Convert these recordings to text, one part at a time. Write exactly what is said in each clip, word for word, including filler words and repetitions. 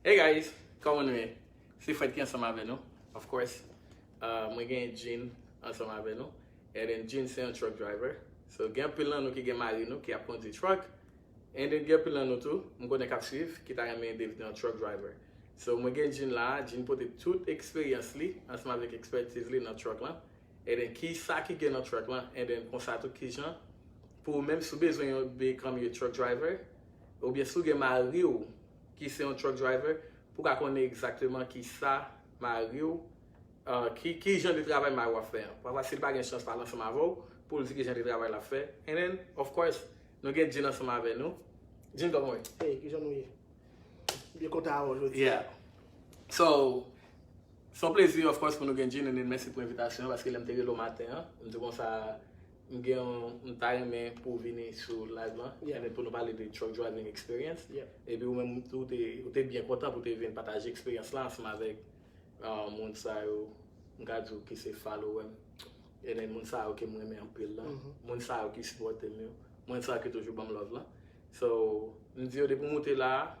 Hey guys, kòman nou ye? Se Fred ki ansanm avè nou, of course. Uh, mwen gen Jean ansanm avè nou. And then Jean se yon truck driver. So gen anpil nan nou ki gen mari nou ki ap kondui truck. And then gen anpil nan nou tou, m konnen k ap swiv, ki ta renmen devni yon truck driver. So mwen gen Jean la, Jean pote tout eksperyans li ansanm avèk ekspertiz li nan truck lan. And then ki sa ki gen nan truck lan, and then konsa tou ki jan pou ou menm si w bezwen yon become your truck driver, oubyen si w gen mari w ki se yon truck driver, pou w ka konnen egzakteman ki sa mari w, uh, ki, ki jan de travay mari w ap fè an. Pafwa si l pa gen chans pale ansanm avè w pou l di ki jan de travay l ap fè. And then, of course, nou gen Jean ansanm avè nou. Jean, kòman w ye? Hey, ki jan nou ye? Byen kontan avè w jodi. Yeah. So, se yon plezi, of course, pou nou gen Jean, and then mèsi pou envitasyon an, paske lè m te rele w maten an, m di w konsa, m gen yon, m ta renmen pou w vini sou live lan, yeah, and then pou nou pale de truck driving experience. Yeah. Epi ou menm tou, ou te, ou te byen kontan pou w te vin pataje eksperyans la ansanm avèk uh, moun sa yo, m ka di w ki se follower m. And then moun sa yo ke m renmen anpil lan. Mhm. Moun sa yo ki sipòte m yo. Moun sa yo ki toujou ban m love lan. So, m di yo depi w moute la,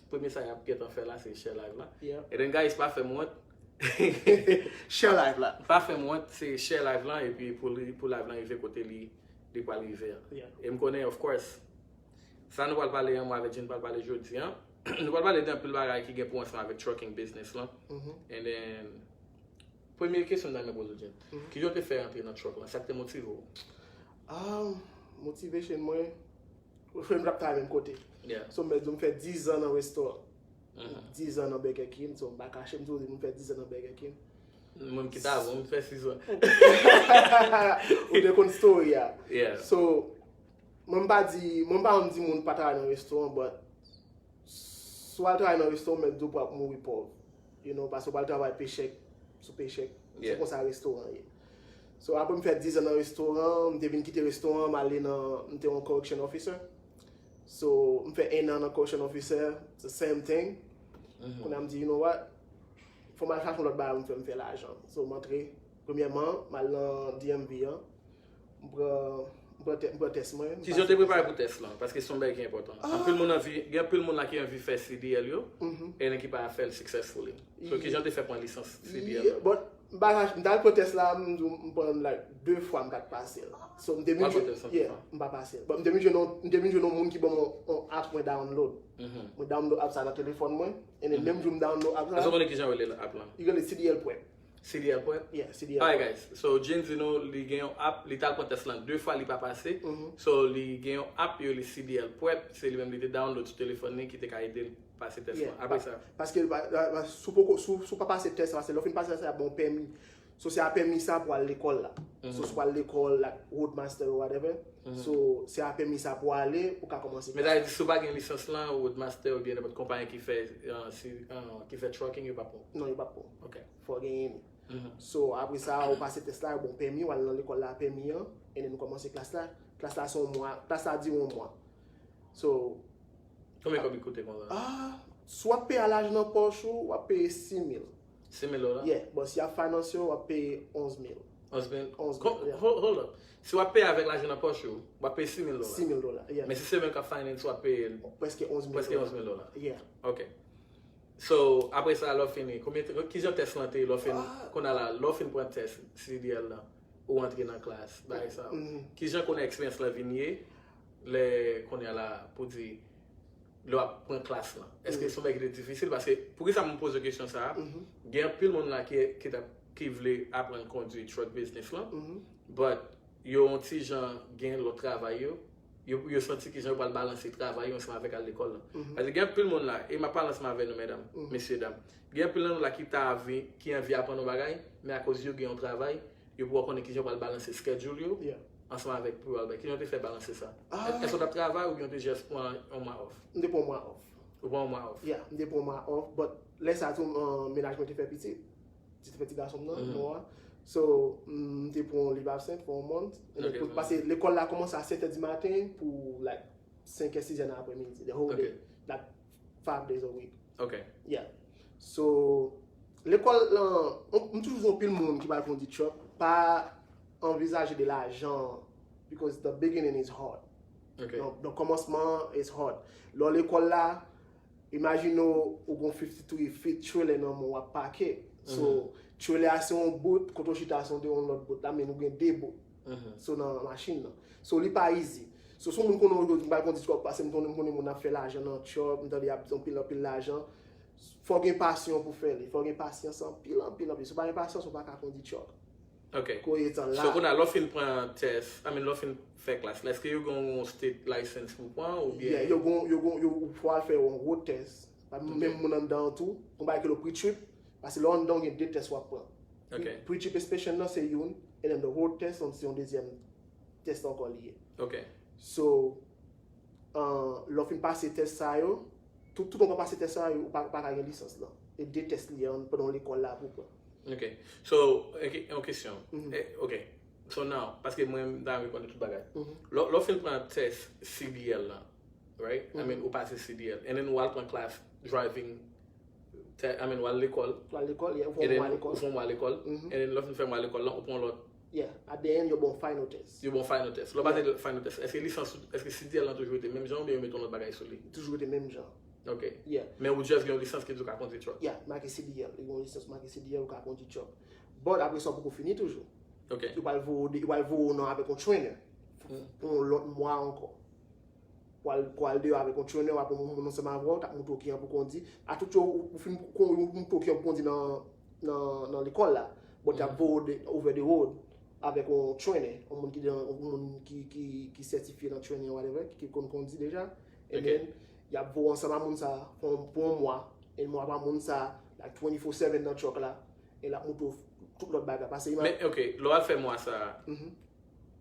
premye sa y ap gentan fè la, se share live la. Yeah. And then guys, pa fè m wont. Share live la. Pa fè m wont, se share live lan, epi pou li, pou live lan rive kote li, li pral rive an. Yeah. E m konnen, of course, sa nou pral pale an, mwen avèk Jean pral pale jodi an. Nou pral pale de anpil bagay ki gen pou ansanm avèk trucking business lan. Mhm. And then, premye kesyon m ta renmen poze w, Jean. Mhm. Ki jan w te fè antre nan truck lan? Sa k te motive w? Ah, motivation mwen, mwen t ap travay menm kote. Yeah. So, m mèt di w m fè dizan nan restoran. Mhm. Dizan nan Burger King. So, m pa kache m tou, m fè dizan nan Burger King. Mwen m kite avan, m fè sizan. Ou te konn story a. Yeah. So, mwen m pa di, mwen m pa konn di moun pa travay nan restoran, but si w al travay nan restoran, m mèt di w pou w ap mouri pòv. You know, paske w pral travay pechèk sou pechèk. Se, yeah, konsa restoran ye. So, apre m fè dizan nan restoran, m te vin kite restoran, m ale nan, m te yon correction officer. So, m fè ennan nan correction officer, the same thing. Mhm. Kounye a m di, you know what? Fò m al chache yon lòt bagay pou m fè, m fè lajan. So, m antre, premyèman, m al nan D M V an. M pran, m pran tè-, m pran tès mwen. Ki jan w te prepare pou tès lan? Paske se yon bagay ki enpòtan. Ah. Anpil moun anvi, gen anpil moun la ki anvi fè C D L yo, mhm, e ki pa fè l successfully. So, ki jan w te fè pran lisans C D L la? Yeah, but m pa kache, m t al pran tès la, m di w, m pran l, like, de fwa m pa t pase l. So, m te vin, yeah, m pa pase l. But m te vin jwenn yon, m te vin jwenn yon moun ki ban m yon, yon app mwen download. Mhm. Mwen download app sa nan telefòn mwen, and then, mhm, menm jou m download app sa. Èske w konnen ki jan yo rele app lan? Yo rele C D L Prep. C D L Prep? Yeah, C D L Prep. Alright, guys. So, Jean di nou, li gen yon app, li t al pran tès lan de fwa, li pa pase. Mhm. So, li gen yon app, yo rele C D L Prep. Se li menm, li te download sou telefòn li, ki te ka ede l pase tès lan. Yeah, apre sa? Paske, pa-, pa-, pa-, si w poko, si w, si w pa pase tès la, se lè w fin pase tès la, y ap ba w pèmi. So, se a pèmi sa pou al lekòl la. So, si w al lekòl, like, Roadmaster ou whatever. Mhm. So, se a pèmi sa pou ale, pou ka kòmanse klas. Men sa vle di, si w pa gen lisans lan, Roadmaster oubyen nenpòt konpayi ki fè, uh, si, uh, ki fè trucking, yo p ap pran w? Non, yo p ap pran w. Ok. Fò w genyen li. Mhm. So, apre sa, ou pase tès la, yo ba w pèmi, w al nan lekòl la, pèmi an, and then ou kòmanse klas la. Klas la se yon mwa, klas la dire yon mwa. So, konbyen kòb li koute konsa? Ah, si w ap peye a lajan nan pòch ou, w ap peye sis mil. Sis mil dola? Yeah, but si y ap finance yo, w ap peye onz mil. Onz mil? Onz mil, yeah. Hold, hold up. Si w ap peye avèk lajan nan pòch ou, w ap peye sis mil dola. Sis mil dola, yeah. Men si se menm k ap finance, w ap peye prèske onz mil dola. Prèske onz mil dola. Yeah. Ok. So, apre sa, lè w fini, konbyen, ki jan tès lan te ye lè w fin, ah, kounye a la, lè w fin pran tès C D L lan, ou antre nan klas, bagay sa yo. Mhm. Ki jan kounye a eksperyans lan vin ye, lè kounye a la, pou di, lè w ap pran klas lan? Èske, mhm, se yon bagay ki te difisil? Paske, poukisa m poze w kesyon sa a? Mhm. Gen anpil moun la ki, ki t ap, ki vle aprann kondui truck business lan, mhm, but yo yon ti jan gen lòt travay yo, yo, yo santi ki jan yo pral balanse travay yo ansanm avèk al lekòl lan. Mhm. Paske gen anpil moun la, e m ap pale ansanm avè nou, medam, mhm, mesye, dam. Gen anpil nan nou la ki ta anvi, ki anvi aprann yon bagay, men akoz yo gen yon travay, yo poko konnen ki jan yo pral balanse schedule yo, yeah, ansanm avèk pou yo al bay. Ki jan w te fè balanse sa? Ah. Èske w t ap travay oubyen w te just pran yon mwa off? M te pran yon mwa off. Ou pran yon mwa off? Yeah, m te pran yon mwa off, but lè sa a tou, uh, mennaj mwen te fè pitit. Ti, ti gason m nan, mhm, Noah. So, m te pran yon leave absent for a month. And then, ok, pou, paske lekòl la kòmanse a sèt è di maten pou, like, senk è, sis è nan aprèmidi. The whole day. Ok. Like, five days a week. Ok. Yeah. So, lekòl lan, m, m toujou di anpil moun ki pral kondi truck, pa anvizaje de lajan, because the beginning is hard. Ok. Donk, donk, kòmansman is hard. Lè w lekòl la, Imajine w, ou gon fifty three feet trailer nan men w ap pake. So, trailer a se yon bout, kote w chita se yon de yon lòt bout. That mean ou gen de bout. So, nan machin nan. So, li pa easy. So, si yon moun konnen w jodi, m pral kondi truck, paske m konnen, m konnen moun ap fè lajan nan truck, m tande y ap anpil, anpil lajan. Fò w gen pasyon pou fè li. Fò w gen pasyans anpil, anpil, anpil. Si w pa gen pasyans, ou pa ka kondi truck. Ok. Kounye tan So, la, kounye a, lè w fin pran tès, I mean, lè w fin fè klas la, èske yo gen yon state license pou pran oubyen? Yeah, yo gon, yo gon, yo fò al fè yon road test. Pa menm moun anndan an tou, yon bagay ke lo pre-trip, paske lè w anndan w gen de tès w ap pran. Ok. Pre-trip inspection nan se youn, and then the road test se yon dezyèm tès ankò li ye. Ok. So, uh, lè w fin pase tès sa yo, tout, tout moun pa pase tès sa yo, ou pa, pa ka gen lisans lan. E de tès li ye, pandan w lekòl la pou pran. Ok. So, ok, yon kesyon. Eh, ok. So now, paske mwen, m ta renmen konnen tout bagay. Lè, lè w fin pran tès C D L lan, right? I mean, ou pase C D L. And then ou al pran class driving, te- I mean, ou al lekòl. Ou al lekòl, yeah, ou fè And yon then mwa ou lekòl. fè yon mwa lekòl. And then lè w fin fè yon mwa lekòl lan, ou pran lòt. Yeah, at the end, yo bon final test. Yo bon final test. Lè w pase final test, èske lisans, èske C D L lan toujou rete menm jan oubyen yo mete yon lòt bagay sou li? Toujou rete menm jan. Ok. Yeah. Men ou just gen yon lisans ki di w ka kondi truck. Yeah, make C D L. Li gen yon lisans make C D L, ou ka kondi truck. But apre sa, ou poko fini toujou. Ok. Yo pral voye w de- yo pral voye w nan avèk yon trainer. Pou yon lòt mwa ankò. Ou al, ou al deyò avèk yon trainer, w ap yon moun ansanm avè w, t ap montre w kijan pou kondi. A tout yo, ou, ou fin kon- ou montre w kijan pou kondi nan, nan, nan lekòl la. But y ap voye w de- over the road avèk yon trainer, yon moun ki, yon moun ki, ki, ki sètifye nan training, whatever, ki, ki konn kondi deja. And Ok. Then, y ap voye w ansanm a moun sa pou, pou yon mwa. E mwa pa moun sa, like twenty-four seven nan truck la. E l ap montre w tout lòt bagay. Paske imaj- Men, ok, lè w al fè mwa sa,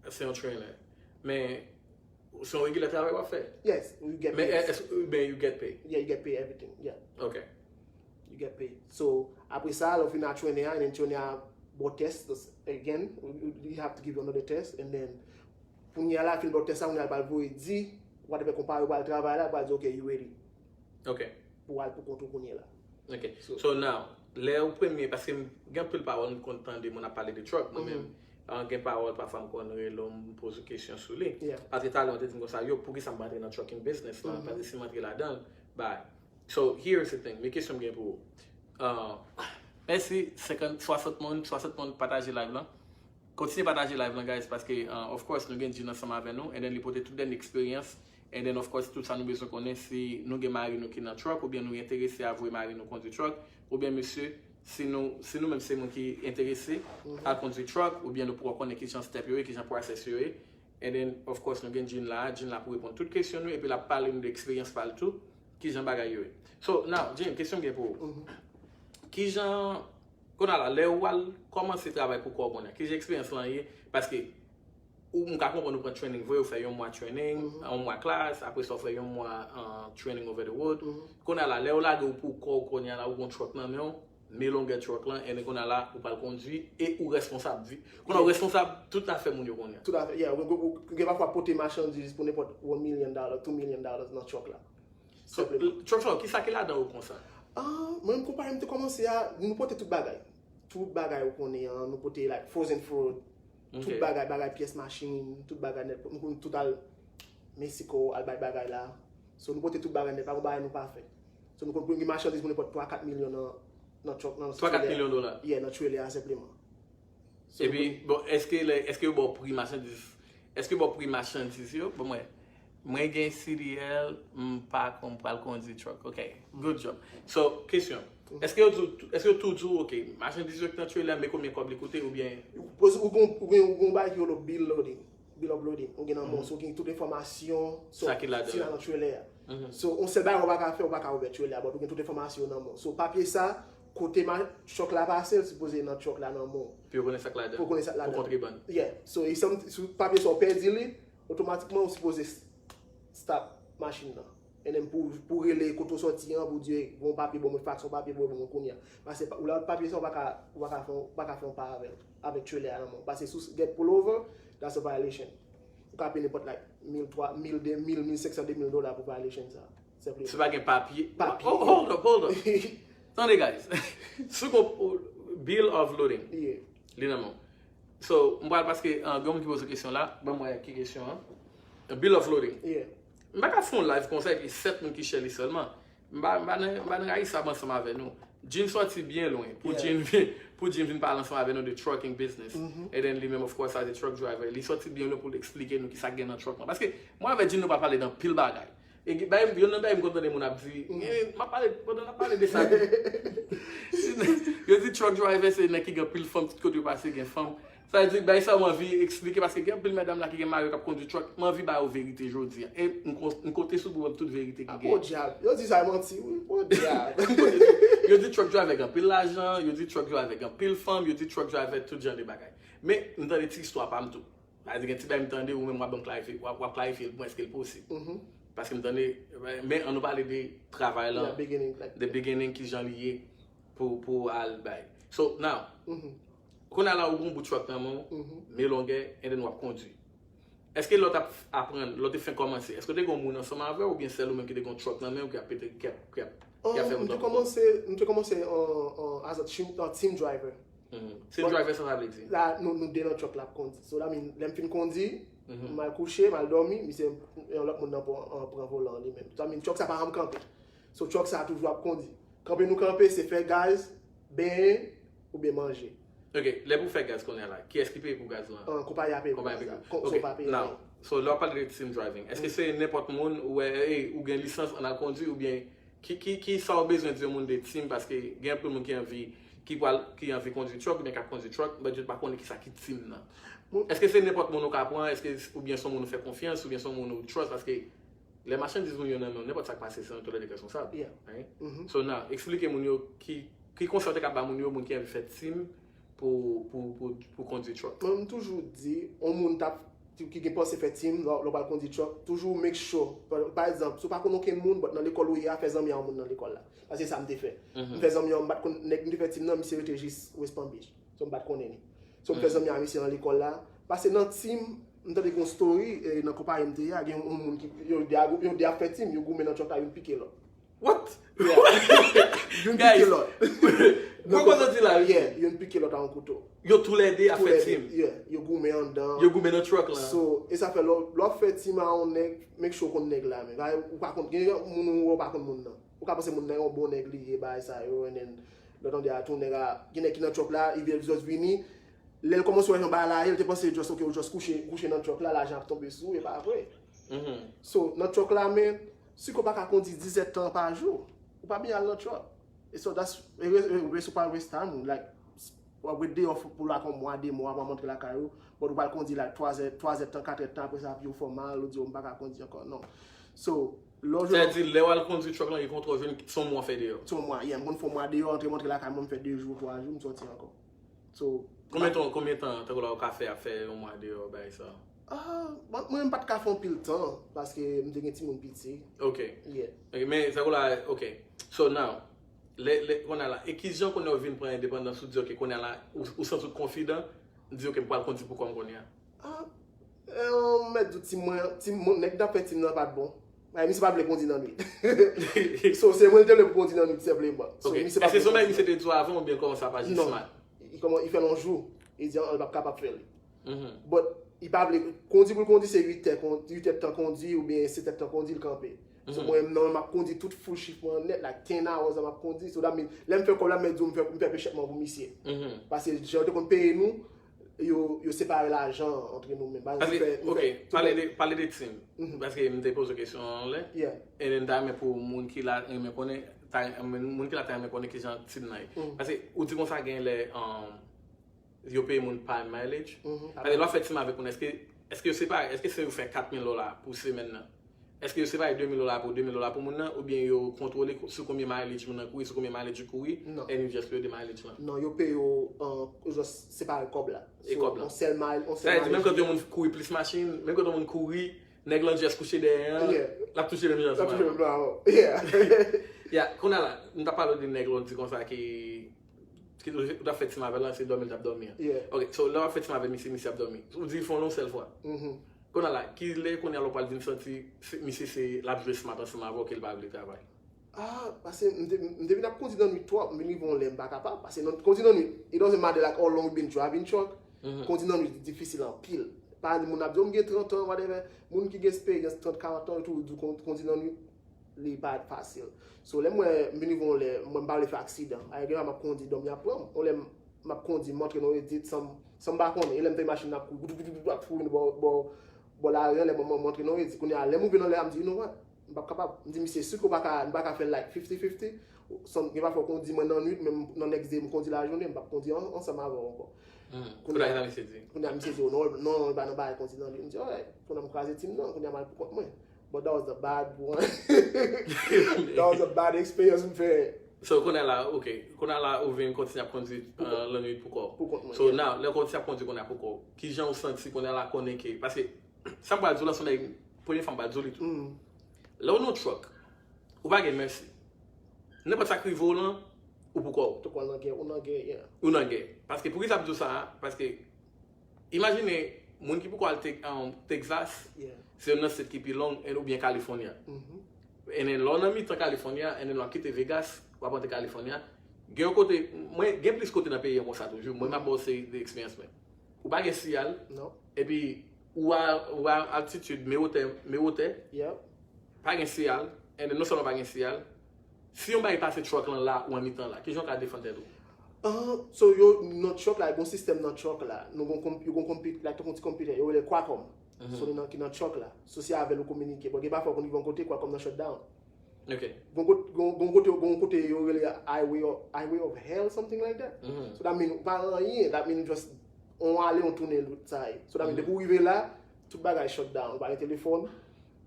se yon trainer. Men, se yon regilè travay w ap fè. Yes, you get Men, paid. Èske, ben, you get paid. Yeah, you get paid everything. Yeah, Ok. You get paid. So, apre sa, lè w fin a training an, and then training an bon test, again, you have to give you another test, and then, kounye a la, fin bon test la, kounye a l pral voye di, whatever konpayi w pral travay la, pral di, ok, you ready. Ok. Pou w al pou kont ou kounye a la. Ok. So now, lè ou premye, paske m gen anpil pawòl m konn tande moun ap pale de truck, mwen menm, an gen pawòl pafwa m konn rele w, m poze w kesyon sou li. Yeah. Paske talè ou te di m konsa, yo, poukisa m pa antre nan trucking business lan, paske si m antre ladan l, bay. So, here's the thing, men kesyon m gen pou ou. Uh, mèsi, senkant, swasant moun, swasant moun pataje live lan. Kontinye pataje live lan, guys, paske, uh, of course, nou gen Jean ansanm avè nou, and then li pote tout dènye eksperyans, and then, of course, tout sa nou bezwen konnen, si nou gen mari nou ki nan truck, oubyen nou enterese a voye mari nou kondi truck, oubyen mesye, si nou, si nou menm se moun ki enterese a kondi truck, oubyen nou poko konnen kijan step yo ye, kijan process yo ye, and then, of course, nou gen Jean la, Jean la pou reponn tout kesyon nou, epi l ap pale nou de eksperyans pa l tou, kijan bagay yo ye. So, now, Jean, kesyon m gen pou ou. Kijan, kounye a la, lè ou al kòmanse travay pou kò w kounye a, kijan eksperyans lan ye? Paske, ou, m ka konprann ou pran training vre, ou fè yon mwa training, yon mwa klas, apre sa ou fè yon mwa, uh, training over the road. Kounye a la, lè ou lage w pou kò w kounye a la, ou gon truck nan men w, men longè truck lan, and then kounye a la, ou pral kondui, e ou responsab. Kounye a ou responsab tout afè moun yo kounye a. Tout afè, yeah, ou, ou, ou gen pafwa pote machandiz pou nenpòt one million dollar, two million dollars nan truck la. So, truck sa, kisa ki ladan yo konsa? Ah, mwen, konpayi m te kòmanse a, nou pote tout bagay. Tout bagay ou konnen an, nou pote, like, frozen fruit, tout bagay, bagay pyès machin, tout bagay nèt. Nou konn tout al Mexico, al bay bagay la. So, nou pote tout bagay nèt, pa gon bagay nou pa fè. So, nou konn gen machandiz pou nenpòt twa kat milyon nan, nan truck, nan twa kat milyon dola? Yeah, nan trailer a senpleman. So, Epi, bon, èske lè, èske yo ba w pri machandiz? Èske yo ba w pri machandiz yo? Bon, mwen, mwen gen C D L, m pa konn pral kondi truck. Ok, good job. So, kesyon. Èske yo tou, èske yo tou di w, ok, machandiz yo ki nan trailer, men konbyen kòb li koute, oubyen Ou, ou gon, ou gen, ou gon bagay ki rele bill loading. Bill of loading. Ou gen nan men w, so ou gen tout enfòmasyon Sa ki ladan. Ki nan trailer a. So, yon sèl bagay ou pa ka fè, ou pa ka ouvè trailer a, but ou gen tout enfòmasyon nan men w. So, papye sa, kote ma, truck la pase, l sipoze nan truck la nan men w. Pou yo konnen sa k ladan. Pou konnen sa k ladan. Pou kontrebann. Yeah. So, e si, si papye sa ou pèdi li, otomatikman ou sipoze s- stop machin nan. And then pou, pou rele kote w sòti an, pou di, bon papye, bon mwen fax yon papye, bon mwen kounye a. Paske pa- ou la papye sa, ou pa ka, ou pa ka fè, ou pa ka fè yon pa avè l, avèk trailer a nan men w. Paske si w get pull over, that's a violation. Ou ka peye nenpòt, like, mil twa, mil, de mil, mil senk san, de mil dola pou violation sa. Senpleman. Si pa gen papye. Papye. Oh, hold up, hold up. Tande, guys. Si w gon bill of loading, Yeah. li nan men w. So, m pral paske, uh, gen moun ki poze kesyon la. Ban m wè ki kesyon an. A bill of loading. Yeah. M pa ka fè yon live konsa epi sèt moun ki share li sèlman. M pa, m pa nan, m pa nan rayisab ansanm avè nou. Jean sòti byen lwen. Pou Jean vin, pou Jean vin pale ansanm avè nou de trucking business. And then li menm, of course, as a truck driver, li sòti byen lwen pou l eksplike nou kisa k gen nan truck lan. Paske mwen avè Jean nou pa pale de anpil bagay. E gen, bay, youn nan bagay m konn tande moun ap di, eh, m ap pale, pandan n ap pale de sa, yo di truck driver se nèg ki gen pil fanm, tout kote yo pase gen fanm. Sa vle di, bay sa m anvi eksplike, paske gen anpil medam la ki gen mari yo k ap kondui truck, m anvi ba yo verite jodi a. E m kon- m konte sou pou m tout verite ki gen. Apo dyab, yo di sa manti, wi, po dyab. Yo di truck driver gen anpil lajan, yo di truck driver gen anpil fanm, yo di truck driver tout jan de bagay. Men, m tande ti istwa pa m tou. Sa vle di gen ti bagay m tande, ou menm w ap ban m klarifye, w ap, w ap klarifye l pou mwen, èske l posib? Paske m tande, men ann nou pale de travay lan, the beginning, ki jan li ye pou, pou al bay. So, now, kounye a la ou gon bout truck nan men w, men longè, and then w ap kondui. Èske lè w t ap aprann, lè w te fenk kòmanse, èske w te gon moun ansanm avè w oubyen sèl ou menm ki te gon truck nan men w ki ap pete kèp, ki ap, ki ap fè wout an pou kò w? M te kòmanse, m te kòmanse an, an, as a team, an team driver. Team driver, sa sa vle di? La, nou, nou de nan truck la ap kondi. So, that mean, lè m fin kondi, m al kouche, m al dòmi, misye, yon lòt moun nan pran, an, pran volan an li menm. That mean, truck sa pa janm kanpe. So, truck sa toujou ap kondi. Kanpe nou kanpe, se fè gaz, benyen, oubyen manje. Ok, lè pou fè gaz kounye a la, kiyès ki peye pou gaz lan? An, konpayi a peye pou gaz la. Konpayi a peye pou gaz la. Ok, now, so lè w ap pale de team driving, èske se nenpòt moun ou wè, hey, ou gen lisans, ann al kondui, oubyen ki, ki, ki sa w bezwen di yon moun de team, paske gen anpil moun ki anvi, ki pral, ki anvi kondui truck, oubyen k ap kondui truck, but yo pa konnen kisa ki team nan. Èske se nenpòt moun ou ka pran, èske, oubyen se yon moun ou fè konfyans, oubyen se yon moun ou trust, paske lè machandiz moun yo nan men w, nenpòt sa k pase, se nan toulède k responsab. So, now, eksplike moun yo ki, ki konsèy w te ka ba moun yo, moun ki anvi fè team pou, pou, pou, pou kondui truck. Mwen, m toujou di, yon moun t ap, ki gen panse fè team, lè, lè w pral kondui truck, toujou make sure. Pa, pa egzanp, si w pa konn okenn moun, but nan lekòl ou ye a, fè zanmi a yon moun nan lekòl la. Paske sa m te fè. M fè zanmi a, m pa t konn nèg m te fè team nan, misye rete jis West Palm Beach. So, m pa t konnen li. So, m fè zanmi a misye nan lekòl la. Pase nan team, m tande gon story, e, nan konpayi m te ye a, gen yon moun ki, yo de a, yo de ap fè team, yo goumen nan truck la, youn pike lòt. What? Yeah. Youn pike lòt. Mwen konn sa di la, wi. Yeah, youn pike lòt a yon kouto. Yo toulède ap fè team. Yeah, yo goumen anndan. Yo goumen nan truck la. So, e sa fè lè w, lè w ap fè team a yon nèg, make sure w konn nèg la, men. Ou pa konn, gen moun ou wè w pa konn moun nan. Ou ka panse moun nan yon bon nèg li ye, bagay sa yo, and then, lè w tande a tou, nèg a, gen nèg ki nan truck la, li vin, just vini. Lè l kòmanse wè jan bagay la ye, l te panse just, ok, ou just kouche, kouche nan truck la, lajan ap tonbe sou ou, e pa vre. So, nan truck la, men, si ke w pa ka kondi diz èdtan pa jou, ou pa byen al nan truck. E so, that's, e re-, e rest, ou pa waste time ou, like, w ap ret deyò pou, pou like yon mwa, de mwa, w ap rantre lakay ou, but ou pral kondi, like, twa zè, twa zèdtan, kat èdtan, apre sa, pye w fè w mal, ou di, "Oh, m pa ka kondi ankò," non. So, lè w jwenn. Sa vle di, lè w al kondui truck lan, gen kontròl jwenn, se yon mwa w fè deyò. Se yon mwa, yeah, m konn fè yon mwa deyò, antre m antre lakay mwen, m fè de jou, twa jou, m sòti ankò. So, konbyen tan, konbyen tan, tankou la, ou ka fè ap fè yon mwa deyò, bagay sa? Ah, mwen, mwen, m pa t ka fè anpil tan, paske m te gen timoun piti. Ok. Yeah. Ok, men, tankou la, ok. So, now, lè, lè, kounye a la, e ki jan kounye a ou vin pran endepandans ou di, ok, kounye a la, ou, ou santi w konfidan, di, ok, m pral kondui pou kò m kounye a? Ah, eh, mèt di w, team mwen, team mwen, nèg k t ap fè team nan pa t bon. Ay, misye pa t vle kondi nan nwit. So, se mwen li te vle pou kondi nan nwit senpleman. So, ok. Èske se yon bagay misye te di w avan oubyen kòman sa pa jis mal? Non. Li kòman, li fè l yon jou. Li di, an, li p ap kapab fè li. But, li pa vle, kondi pou l kondi, se uit è, kon-, uit èdtan kondi oubyen sèt èdtan kondi, l kanpe. So, mwen, non, m ap kondi tout full shift mwen nèt, like, ten hours, m ap kondi. So, that mean, lè m fè kòb la, m di w, m fè, m fè pechètman pou misye. Paske jan yo te konn peye nou, yo, yo separe lajan antre nou menm. Pa egzanp, m fè, m fè, ok, pale de, pale de team. Paske m te poze w kesyon an anlè. Yeah. E m ta renmen pou moun ki la renmen konnen, ta, moun ki la ta renmen konnen kijan team nan ye. Paske ou di konsa gen lè, um, yo peye moun pa mileage. Paske lè w ap fè team avèk moun, èske, èske yo separe, èske se yo fè kat mil dola pou semèn nan? Èske yo separe de mil dola pou de mil dola pou moun nan, oubyen yo kontwole sou konbyen mileage moun nan kouri, sou konbyen mileage ou kouri, and you just pay the mileage lan? Non, yo peye w, uh, yo just separe kòb la. E kòb la. Yon sèl mile, yon sèl mileage. Sa vle di, menm kan yon moun kouri plis machin, menm kan yon moun kouri, nèg lan just kouche dèyè an, l ap touche menm jan. L ap touche menm jan, yeah. Yeah, kounye a la, m t ap pale de nèg lan, di konsa ki, ki ou t ap fè team avè l lan, se dòmi l t ap dòmi an. Yeah. Ok, so lè w ap fè team avè misye, misye ap dòmi. Ou di l fè w yon sèl fwa. Kounye a la, ki lè kounye a la w pral vin santi se, misye se, l ap jwe smart ansanm avè w ke l pa vle travay? Ah, paske m te, m te vin ap kondi nan nwit twòp, m vin rive yon lè m pa kapab, paske nan, kondi nan nwit, it doesn't matter, like, how long you been driving truck, kondi nan nwit difisil anpil. Pa moun ap di, "Oh, m gen trant an, whatever." Moun ki gen eksperyans trant, karant an, yo toujou di w kon-, kondi nan nwit, Li pa fasil. So, lè m wè, m vin rive yon lè, mwen m pa vle fè aksidan. Ayè, gen lè m ap kondi, dòmi ap pran m. Yon lè m ap kondi, m antre nan yon red san, san m pa konnen. E lè m tande machin nan ap kouri, ap kouri bò, bò, bò lari an, lè m, m antre nan yon red. Kounye a, lè m rive nan lè a, m di, you know what? M p ap kapab. M di, misye, si w pa ka, nou pa ka fè like fifty fifty, san, gen pafwa w kondi mwen nan nwit, men nan next day, m kondi lajounen, m p ap kondi an, ansanm avè w ankò. Hmm. Kounye a, misye di. Kounye a, misye di, oh, non, non, non, li pa nan bagay kondi nan li. M di, alright, kounye a m pral kondi ti m nan, kounye a m al pou kont mwen. But that was the bad one. That was a bad experience m fè. So, kounye a la, ok. Kounye a la, ou vin kontinye ap kondi uh, lannwit pou kò w. Pou kont mwen. So, now, lè w kontinye ap kondi kounye a pou kò w, kijan ou santi kounye a la konnen ke, paske, sa m pral di w la, se yon nèg, premye fwa m pral di w li tou. Mm. Lè w nan yon truck, ou pa gen mercy. Nenpòt sa k rive w lan, ou pou kò w. Tout kò nan gè, ou nan gè, yeah. Ou nan gè. Paske poukisa m di w sa a? Paske imajine moun ki poko al Te- um, Texas, Yeah. se youn nan state ki pi long and oubyen California. Mhm. And then lè w nan mitan California, and then lè w ap kite Vegas, w ap antre California. Gen yon kote, mwen, gen plis kote nan peyi an konsa toujou. Mwen, m ap ba w seri de eksperyans mwen. Ou pa gen siyal, Non. epi ou a, ou a altitid, men wotè, men wotè, Yep. pa gen siyal, and then non sèlman pa gen siyal, si yon bagay pase truck lan la ou an mitan la, kijan w ka defann tèt ou? Ah, so yo nan truck la, gon sistèm nan truck la. Nou gon konp- yo gon konpit, like, yon ti konpitè, yo rele Qualcomm. So li nan ki nan truck la. So se avè l ou kominike. Bon, gen pafwa w konn rive yon kote, Qualcomm nan shutdown. Ok. Gon kot- gon gon kote gon kote yo rele highway of, highway of hell, something like that. Mhm. So that mean ou pa anyen, that mean just on ale on tounen lout sa ye. So that mean depi ou rive la, tout bagay shutdown. Ou pa gen telefòn,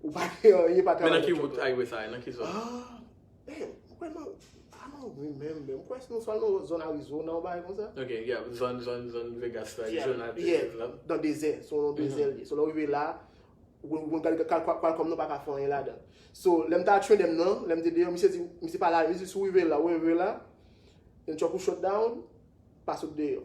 ou pa gen anyen, pa Men nan travay ki nan wout truck la. Highway sa ye? Nan ki zòn? Ah, damn, mwen non, I don't remember. Mwen kwè se nou swa nan zòn Arizona ou bagay konsa. Ok, yeah, zòn, zòn, zòn Vegas la, Yeah, Arizona, yeah, Texas la. Nan dezè, se yon dezè li. So lè w rive la, ou ou gade Qual- Qualcomm nan pa ka fè anyen ladan. So lè m ta training nan, lè m te deyò, misye di, misye pale a, misye si w rive la, ou rive la, yon truck ou shut down, pa sot deyò.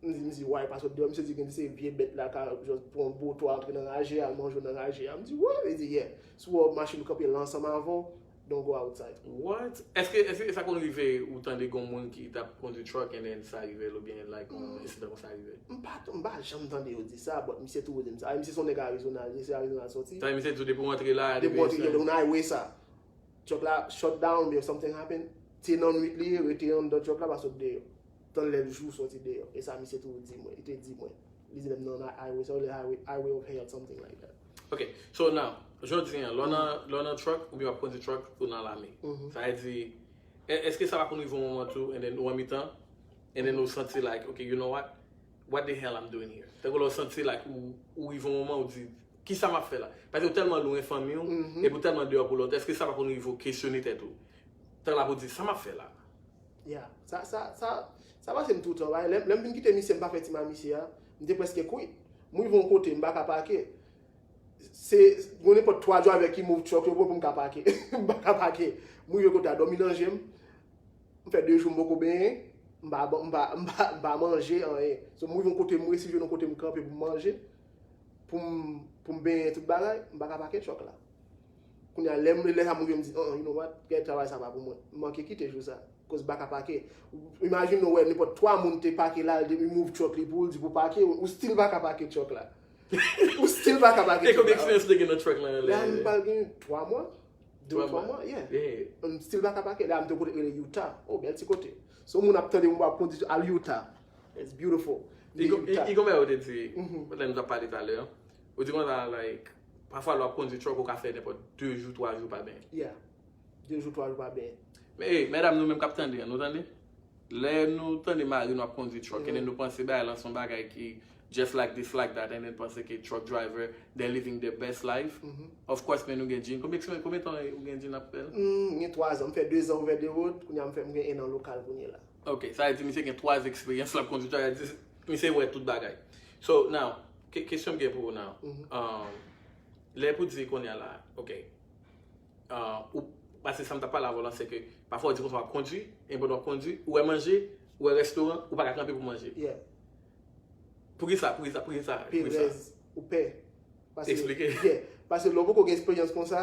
M di, m di, why pa sot deyò? Misye di gen se vye bèt la ka just pran boto a antre nan raje a, manje w nan raje a. M di, what? Li di, yeah. Si w wè machin kanpe la ansanm avè w, don't go outside. What? Èske, èske sa konn rive ou tande gon moun ki t ap kondi truck and then sa rive l oubyen like yon insidan konsa rive? M pa, m pa janm tande yo di sa, but misye toujou di m sa. Misye se yon nèg Arizona, misye se Arizona soti. Sa misye di w depi w antre la, Depi w antre, yo nan highway sa. Truck la shut down, oubyen something happen. Se nan nwit li ye, rete anndan truck la, pa sot deyò. Tann lè jou soti deyò. E sa misye toujou di mwen, li te di mwen. Li di lè m nan highway, sa yo rele highway, highway of hell, something like that. Ok, so now, jodi an, lè w nan, lè w nan truck, oubyen w ap kondi truck, ou nan lame. Sa vle di, e- èske sa pa konn rive yon moman tou, and then ou an mitan, and then ou santi like, ok, you know what? What the hell I'm doing here? Tankou lè w santi like, ou, ou rive yon moman, ou di, kisa m ap fè la? Paske ou tèlman lwen fanmi w, epi ou tèlman deyò pou lòt, èske sa pa konn rive w kesyone tèt ou? Tan la pou di, sa m ap fè la? Yeah, sa, sa, sa, sa pase m toutan. Lè, lè m vin kite misye, m pa fè tim a misye a, m te prèske quit. M rive yon kote, m pa ka pake. Se, gon nenpòt twa driver ki move truck yo pou m ka pake. M pa ka pake. M rive kote a, dòmi nan je m. M fè de jou m poko benyen. M pa, m pa, m pa, m pa manje, anyen. So, m rive yon kote, m resi jwenn yon kote m kanpe pou m manje. Pou m, pou m benyen tout bagay, m pa ka pake truck la. Kounye a, lè m, lè sa m rive, m di, oh, you know what, gade travay sa pa pou mwen. M manke kite jou sa. Koz m pa ka pake. Imajine w wè nenpòt twa moun te pake la, li move truck li pou l, di pou pake, ou still pa ka pake truck la. Ou still pa ka pake E konbyen truck la. Eksperyans ou te gen nan truck lan? La, m pral gen twa mwa. De twa mwa, yeah. M still pa ka pake. La, m te kote rele Utah. Oh, bèl ti kote. So, moun ap tande, moun ap kondi al Utah. It's beautiful. I gon bagay ou te di, lè nou t ap pale talè, ou di konsa, like, pafwa lè w ap kondi truck, ou ka fè nenpòt de jou, twa jou pa benyen. Yeah. De jou, twa jou pa benyen. Men, hey, medam, nou menm k ap tande an, nou tande? Lè nou tande mari nou ap kondi truck, and then nou panse bagay lan se yon bagay ki just like this, like that, and then panse ke truck driver, they're living their best life. Of course, men nou gen Jean. Konbyen, konbyen tan ou gen Jean ap fè l? Hmm, gen twa zan. M fè de zan ouvè de wot, kounye a m fè, m gen en an lokal kounye la. Ok, sa vle di misye gen twa eksperyans l ap kondi truck, misye wè tout bagay. So, now, ke- kesyon m gen pou ou now. Um, lè pou di kounye a la, ok. Uh, ou, paske sa m t ap pale avè w lan, se ke pafwa ou di konsa w ap kondi, e pandan w ap kondi, ou wè manje, ou wè restoran, ou pa ka kanpe pou manje. Yeah. Poukisa, poukisa, poukisa, poukisa? Perèz, ou pè. Paske, Eksplike. Yeah. Paske lè w poko gen eksperyans konsa,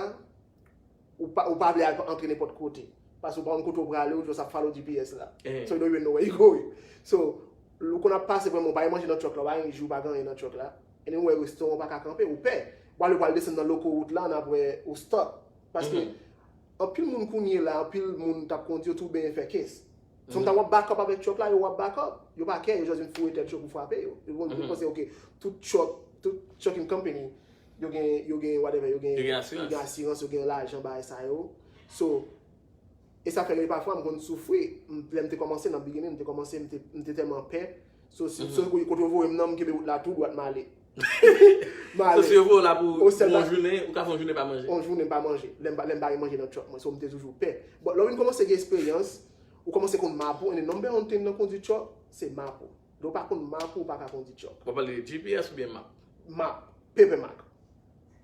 ou pa, ou pa vle al antre nenpòt kote. Paske ou pa konn kote w prale, ou just ap follow G P S la. Eh. So you don't even know where you going. So, ou konn ap pase, vrèman, ou pa gen manje nan truck la, ou pa gen ji, ou pa gen anyen nan truck la. And then ou wè restoran, ou pa ka kanpe, ou pè. Ou ale, ou pral desann nan loko wout la, and apre ou stuck. Paske Anpil moun kounye la, anpil moun t ap kondi, yo tou benyen fè case. Sometimes w ap back up avèk truck la, yo w ap back up. Yo pa kè, yo just vin foure tèt yo pou frape yo. Yo, yo panse, ok, tout truck, tout trucking company, yo gen, yo gen whatever, yo gen, yo gen asirans, yo gen lajan, bagay sa yo. So, e sa fè ke pafwa m konn soufri. M, lè m te kòmanse nan beginning, m te kòmanse, m te, m te tèlman pè. So, si, so, kote yo voye m nan, m kenbe wout la tou dwat, m ale. M ale. So, si yo voye w la pou yon jounen, ou ka fè yon jounen pa manje. Yon jounen pa manje. Lè m pa, lè m pa gen manje nan truck mwen. So, m te toujou pè. But lè w vin kòmanse gen eksperyans, ou kòmanse konn map ou, and the number one thing nan kondi truck, se map ou. Lè w pa konn map ou, ou pa ka kondi truck. W ap pale de G P S oubyen map? Map. Paper map.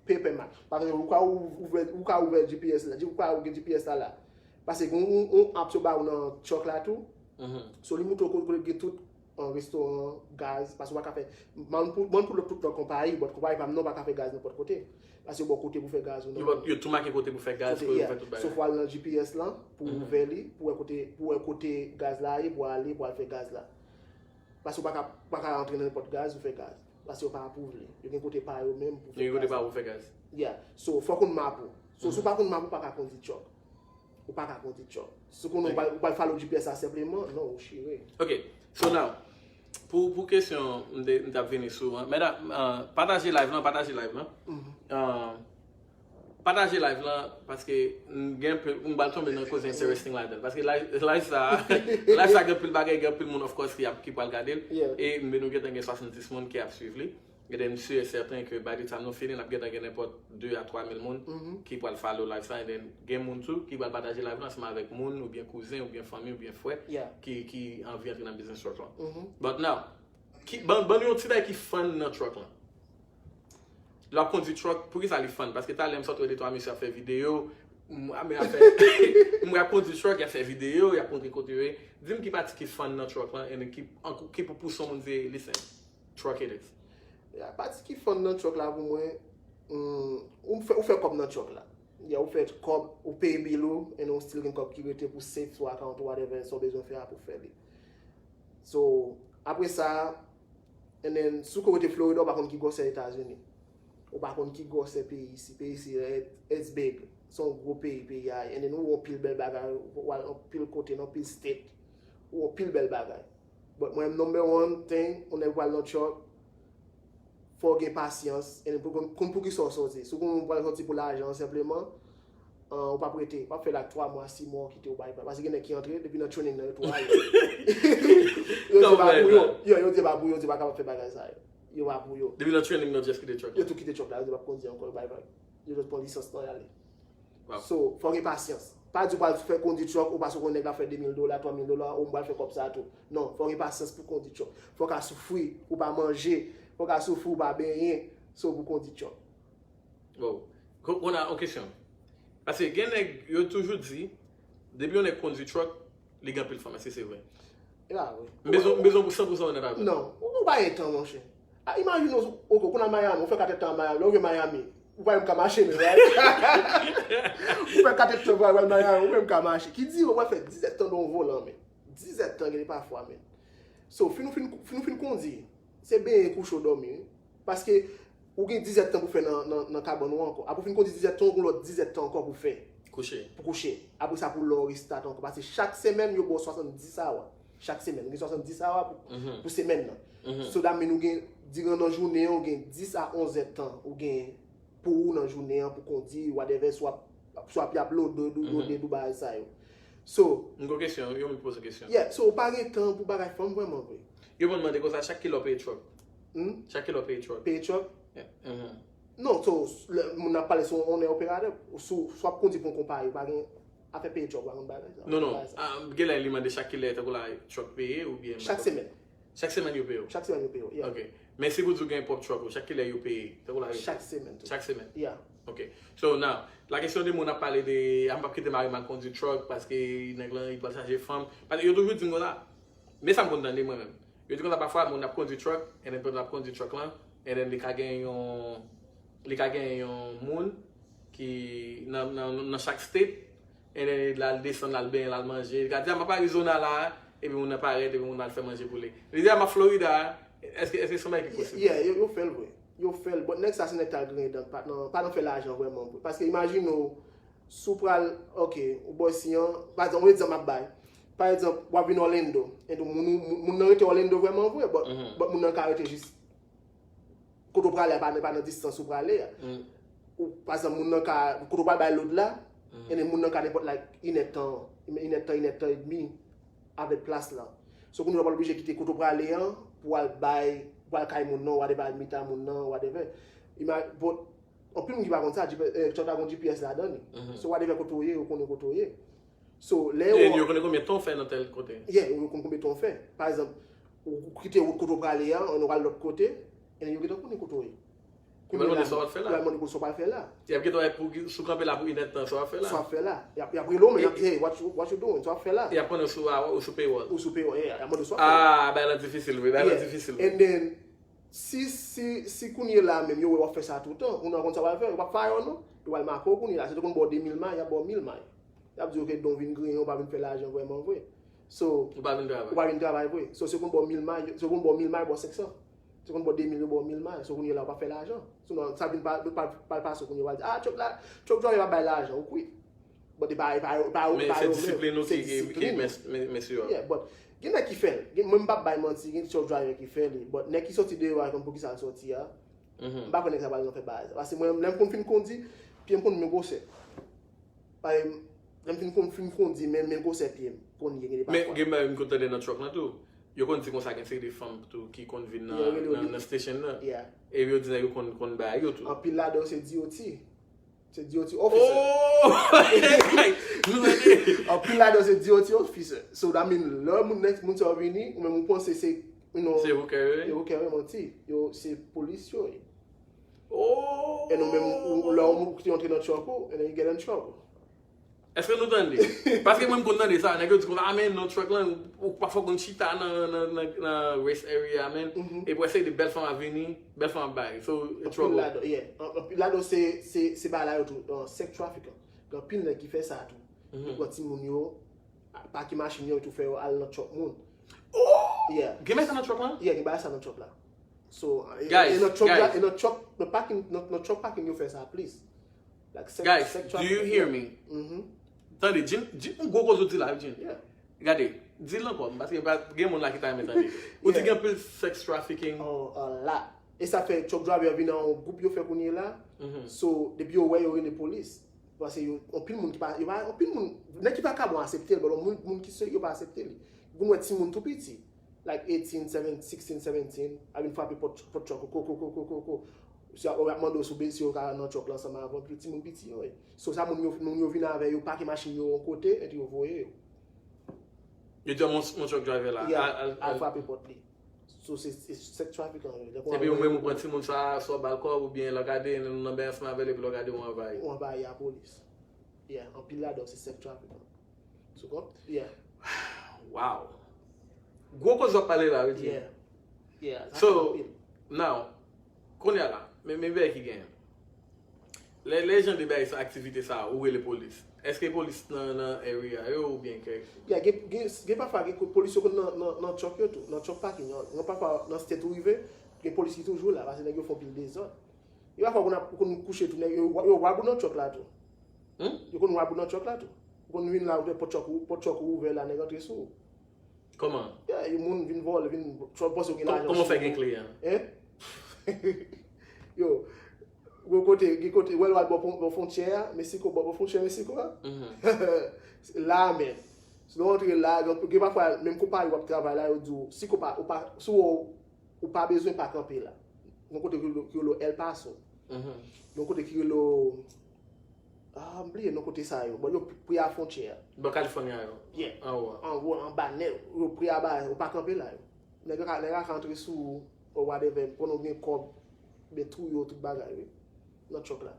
Paper map. Pa egzanp, ou ka ou-, ouvè, ou ka ouvè G P S la, ou ka gen G P S la la. Paske gen yon, yon app yo ba ou nan truck la tou. So, li montre w kote gen tout, an, restoran, gaz, paske ou pa ka fè, man pou, man pou lòt tout lòt konpayi, but konpayi pa m nan pa ka fè gaz nenpòt kote. Paske yo ba w kote pou fè gaz ou nan. Yo, yo tou make kote pou fè gaz, kote pou fè tout bagay. So, fò w al nan G P S lan, pou w ouvè li, pou w wè kote, pou w wè kote gaz la ye, pou w ale, pou w al fè gaz la. Paske ou pa ka, ou pa ka rantre nan nenpòt gaz, ou fè gaz. Paske yo pa apwouve li. Yo gen kote pa yo menm pou fè gaz. Yo gen kote pa yo pou fè gaz. Yeah. So, fò w konn map ou. So, si w pa konn map ou, ou pa ka kondi truck. Ou pa ka kondi truck. Si w konnen ou pral, ou pral follow G P S la senpleman, non, ou chire. Ok. So now, pou, pou kesyon, m te, m t ap vini sou, an. Medam, ah, pataje live lan, pataje live lan. Ah, pataje live lan, paske m gen anpil, m pral tonbe nan koze interesting ladan l. Paske live, live sa, live sa gen anpil bagay, gen anpil moun, of course, ki ap, ki pral gade l. E m, nou gentan gen swasanndis moun ki ap swiv li. And then, m si e sèten ke by the time nou fini, n ap gentan gen nenpòt de a twa mil moun ki pral follow live sa. And then, gen moun tou ki pral pataje live la ansanm avèk moun, oubyen kouzen, oubyen fanmi, oubyen frè ki, ki anvi antre nan biznis truck lan. But now, ki, ban, ban nou yon ti bagay ki fun nan truck lan. Lè w ap kondi truck, poukisa li fun? Paske talè m sot wè de twa mesye ap fè videyo, m, a, men ap fè, m wè ap kondi truck, y ap fè videyo, y ap montre kote yo ye. Di m ki pati ki fun nan truck lan, and ki, ki pou pouse yon moun di, listen, truck it is. Ya, pati ki fun nan truck la pou mwen, hmm, ou fè, ou fè kòb nan truck la. Ya, ou fè kòb, ou peye bill ou, and ou still gen kòb ki rete pou save sou account ou, whatever, sa w bezwen fè a pou fè li. So, apre sa, and then, si w rete Florida, ou pa konn ki gwosè Etazini. Ou pa konn ki gwosè peyi isi. Peyi isi, it, it's big. Se yon gwo peyi, peyi a ye. And then, ou wè yon pil bèl bagay, ou al yon pil kote, nan pil state. Ou wè yon pil bèl bagay. But mwen, number one thing, yon nèg pral nan truck, fò w gen pasyans, and pou konn, konn poukisa w sòti. Si w konn w pral sòti pou lajan, senpleman, ah, ou p ap rete, w ap fè la twa mwa, sis mwa, w kite, w bay pa. Paske gen nèg ki antre, depi nan training nan, yo tou ale. Yo di pa pou yo, yo, yo di pa pou yo, yo di pa kapab fè bagay sa yo. Yo pa pou yo. Depi nan training nan, just kite truck la. Yo tou kite truck la, yo di p ap kondi ankò, yo bay pa. Yo just pran lisans nan, y ale. So, fò w gen pasyans. Pa di w pral fè kondi truck, ou paske w konnen nèg la fè de mil dola, twa mil dola, ou m pral fè kòb sa tou. Non, fò w gen pasyans pou kondi truck. Fò w ka soufri, pou w pa manje. Fò w ka soufri, ou pa benyen. So, pou kondi truck. Wow. Ko-, kounye a, yon kesyon. Paske gen nèg, yo toujou di, depi yon nèg kondi truck, li gen anpil fanm. Èske se vre? E pa vre. M bezwen, m bezwen pou san pou san onèt avè w. Non, ou, ou pa gen tan, monchè. A, imajine w, ok, ou konn al Miami, ou fè katèdtan Miami, lè w rive Miami, ou pa menm ka mache menm, right? Ou fè katèdtan pou al Miami, ou pa menm ka mache. Ki di ou pral fè diz èdtan nan yon volan, men. Diz èdtan, gen de pafwa, men. So, fin ou fin, fin ou fin kondi, se benyen kouche w dòmi, wi. Paske ou gen diz èdtan pou fè nan, nan, nan kabann ou ankò. Apre ou fin kondi diz èdtan, ou gen lòt diz èdtan ankò pou fè. Kouche. Pou kouche. Apre sa, pou lè w restart ankò. Paske chak semèn, yo ba w swasanndis awa. Chak semèn. Ou gen swasanndis awa pou, pou semèn nan. So, that mean ou gen, diran nan jounen an, ou gen dis a onz èdtan, ou gen pou ou nan jounen an, pou kondi, whatever, swa, swa y ap lode, lode, lode, bagay sa yo. So, m gen kesyon, yo menm poze kesyon. Yeah, so, ou pa gen tan pou bagay fanm vrèman vre. Yo konn mande konsa, chak kilè w peye truck? Hmm? Chak kilè w peye truck? Peye truck? Yeah. Non, so, lè moun ap pale sou owner operator, sou, swa ap kondi pou yon konpayi, ou pa gen afè peye truck, ou pa konn bagay sa. Non, non. Ah, gen lè li mande chak kilè, tankou la, truck peye, oubyen chak semèn. Chak semèn yo peye w? Chak semèn yo peye w, yeah. Ok. Men si pou di w gen pwòp truck ou, chak kilè yo peye? Tankou la, yo peye. Chak semèn tou. Chak semèn? Yeah. Ok. So, now, la kesyon de moun ap pale de, a, m p ap kite mari m al kondi truck paske nèg lan, li pral chaje fanm. Paske yo toujou di m konsa. Men sa m konn tande mwen menm. Yo di konsa pafwa moun ap kondi truck, and then pandan l ap kondi truck lan, and then li ka gen yon, li ka gen yon moun ki nan, nan, nan chak state, and then l al desann, l al benyen, l al manje. Li ka di, a, m ap Arizona la, epi moun nan parèt, epi moun nan al fè manje pou li. Li di, a, m ap Florida, èske, èske se yon bagay ki posib? Yeah, yo, yo fè l vre. Yo fè l. But nèg sa se nèg k al griyen dan, pa nan, pa nan fè lajan vrèman vre. Paske imajine w, Si w pral, ok, ou bò isi an, pa egzanp, yon egzanp m ap bay. Pa egzanp, w ap vin Orlando, and moun, moun, moun nan rete Orlando vrèman vre, but, but moun nan ka rete jis kote w prale a pa, pa nan distans ou prale a. Ou, pa egzanp, moun nan ka, kote w pral bay load la, and then moun nan ka nenpòt, like, inèdtan, inèdtan, inèdtan edmi avèk plas lan. So, kounye a w pral oblije kite kote w prale an pou w al bay, pou w al kay moun nan, whatever, al meet a moun nan, whatever. Ima-, but, anpil moun ki pa konn sa, G P S, eh, truck la gon G P S ladan li. So, whatever kote w ye, yo konnen kote w ye. So, lè yo... E yo konnen konbyen tan w fè nan tèl kote. Yeah, yo konn konbyen tan w fè. Pa egzanp, ou, ou kite wout kote w prale a, ou al lòt kote, e yo gentan konnen kote w ye. Yo pral mande sa w ap fè la. Yo pral mande pou sa w pral fè la. Y ap gentan wè pou, si w kanpe la pou inèdtan, sa w ap fè la. Sa w ap fè la. Y ap, y ap rele w, men y ap di, "Hey, what you, what you doing? Sa w ap fè la?" Y ap konnen ou sou, ou sou payroll. Ou sou payroll, yeah, y ap mande w sa w ap fè la. Ah, bagay lan difisil vre, bagay lan difisil vre. And then, si, si, si kounye la menm, yo wè w ap fè sa toutan, ou nan konn sa w pral fè, yo p ap fire w non. Yo pral make w kounye la. Si yo te konn ba w de mil may, y ap ba w mil may. Y ap di, "Ok, Don vin griyen, ou pa vin fè lajan vrèman vre." So, ou pa vin travay. Ou pa vin travay vre. So, si yo konn ba w mil may, si yo konn ba w mil may, ba w senk san. Si yo konn ba w de mil, yo ba w mil may. So, kounye la, ou pa fè lajan. Sinon, sa vin pa, pa, pa pase kounye, ou va di, "Ah, truck la, truck driver pa bay lajan." Ou kwit. But e pa, e pa, e pa, e pa yo menm. Men se disiplin nou ki, ki, ki mes-, mes-, mesye yo. Yeah, but gen nèg ki fè l. Gen, mwen, m p ap bay manti, gen truck driver ki fè li. But nèg ki soti deyò a, konn poukisa l soti a. M pa kwè nèg sa pral nan fè bagay sa. Paske mwen, lè m konn fin kondi, pye m konn men gwosè. Paske lè m fin konn, fin kondi, men, men gwosè pye m konn ye gen de pafwa. Men gen bagay m konn tande nan truck lan tou. Yo konn di konsa gen seri de fanm tou ki konn vin nan, nan, nan station nan. Yeah. E yo di nèg yo konn, konn bay yo tou. Anpil ladan yo se D O T. Se D O T officer. Oh! Nou tande. Anpil ladan yo se D O T officer. So, that mean, lè moun, nèg, moun sa yo vini, ou menm ou panse se, you know, se vokè yo ye? Se vokè yo ye, manti. Yo, se polis yo ye. Oh! E nou menm, ou, lè yon moun ki te antre nan truck ou, and then you get in trouble. Èske nou tande? Paske mwen m konn tande sa, nèg yo di konsa, "Ah, men nan truck lan, ou pa fò konn chita nan, nan, nan, nan rest area, men." E pou eseye de bèl fanm ap vini, bèl fanm ap bay. So, anpil trouble. Ladan, yeah. An-, anpil ladan se, se, se bagay la yo tou, uh, sex trafficking. Gen anpil nèg ki fè sa tou. Yo pran timoun yo, pake machin yo, yo tou fè yo al nan truck moun. Oh! Yeah. Gen bagay sa nan truck lan? Yeah, gen bagay sa nan truck la. So, e, guys, e nan truck la, guys. E nan truck, nan parking, nan, nan truck parking yo fè sa plis. Like, sex, guys, sex trafficking, do you hear me? Tande, Jin, Jin, yon gwo koze w di la, wi, Jin. Yeah. Gade, di l ankò, paske pa, gen moun la ki ta renmen tande. Ou di gen anpil sex trafficking. Oh, a lot. E sa fè truck driver vin nan yon gwoup yo fè kounye la. So, depi yo wè, yo rele polis. Paske yo, anpil moun ki pa, yo pa, anpil moun, nèg ki vakabon aksepte l, but moun, moun ki serye, yo pa aksepte li. Ou konn wè timoun tou piti. Like eighteen, seventeen, sixteen, seventeen, ap vin frape pòt, pòt truck ou, ko, ko, ko. Si ap, ap mande w si w be-, si w ka nan truck la ansanm avè w, timoun piti yo ye. So, sa moun yo, moun yo vin avè yo, pake machin yo yon kote, epi yo voye yo. Yo di, "Mon, mon truck driver la, yeah, al, al, al frape pòt li." So, se, se sex trafficking yo ye. Epi ou menm ou pran timoun sa, swa w ba l kòb, oubyen lè w gade, nou nan bèy ansanm avè l, epi lè w gade, ou anvayi. Ou anvayi a polis. Yeah, anpil ladan se sex trafficking. Sou kont? Yeah. Wow. Gwo koz w ap pale la, wi, Jim. Yeah. Yeah, sa fè anpil. So, now, kounye a la, men, men bagay ki genyen. Lè, lè jan de bagay sa, aktivite sa, ou rele polis. Èske polis nan, nan area yo oubyen kèk... Yeah, gen, gen, gen pafwa, gen ko-, polis yo konn nan, nan, nan truck yo tou, nan truck parking yo. Gen pafwa, nan state ou rive, gen polis ki toujou la, paske nèg yo fè anpil dezòd. Gen pafwa, ou konn ap, ou konn kouche tou, nèg yo, yo rob ou nan truck la tou. Hmm? Yo konn rob ou nan truck la tou. Ou konn vin la, ou te pòt truck ou, pòt truck ou ouvè la, nèg antre sou ou. Kòman? Yeah, yon moun vin vòlè, vin, truck panse ou gen lajan sou ou. Kòman fè gen kle a? Hein? Yo, gen kote, gen kote, wè l al bò fon-, bò fwontyè a, Meksiko, bò, bò fwontyè Meksiko a. Mhm. La menm. Si nou antre la, gen, gen pafwa, menm konpayi w ap travay la, yo di w, si konpa-, ou pa, si w ou pa bezwen pa kanpe la. Yon kote ki rele, ki rele El Paso. Mhm. Yon kote ki rele, ah, m bliye non kote sa yo. Bon, yo pre a fwontyè a. Bò California yo. Yeah. Anwo a. Anwo, anba nèt. Yo pre a ba, ou pa kanpe la yo. Nèg yo ka, nèg yo ka antre sou ou, or whatever, pandan w gen kòb, ben touye w tout bagay, wi. Nan truck la.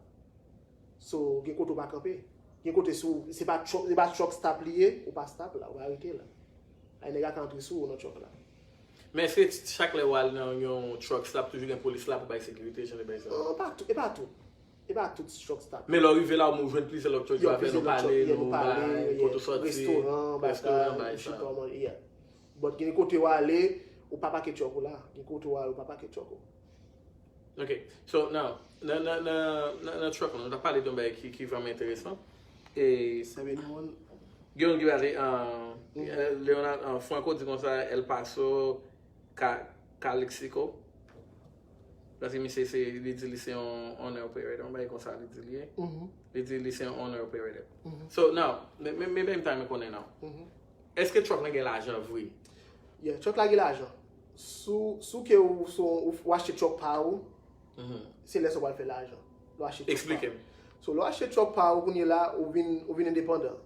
So, gen kote w pa kanpe. Gen kote sou, se pa truck, se pa truck stop li ye, ou pa stop la, ou pa rete la. Ay nèg la ka antre sou ou nan truck la. Men èske chak lè w al nan yon truck stop, toujou gen polis la pou bay sekirite, jan de bagay sa? Non, pa tou, e pa tout. E pa tout truck stop. Men lè w rive la, ou jwenn plizyè lòt truck driver, nou pale, nou bay, kote w soti, restoran, bagay, restoran, bagay sa. But gen kote w ale, ou pa pake truck ou la. Gen kote w ale, ou pa pake truck ou. Ok. So, now, nan, nan, nan, nan, nan truck lan, nou ta pale de yon bagay ki, ki vrèman enteresan. E Seven Moon. Gen yon ki pale, uh, Leonardo, uh, Franco di konsa, El Paso, Ka, Calexico. Paske misye se, li di li se yon owner operator, yon bagay konsa li di li ye. Li di li se yon owner operator. So, now, men, men, men, men, men konnen now. Èske truck lan gen lajan vre? Yeah, truck la gen lajan. Sou, sou ke ou, sou, ou, ou achte truck pa ou, se lè sa ou pral fè lajan. Lè ou achte truck pa ou. Eksplike m. So, lè ou achte truck pa ou, kounye la, ou vin, ou vin endepandan.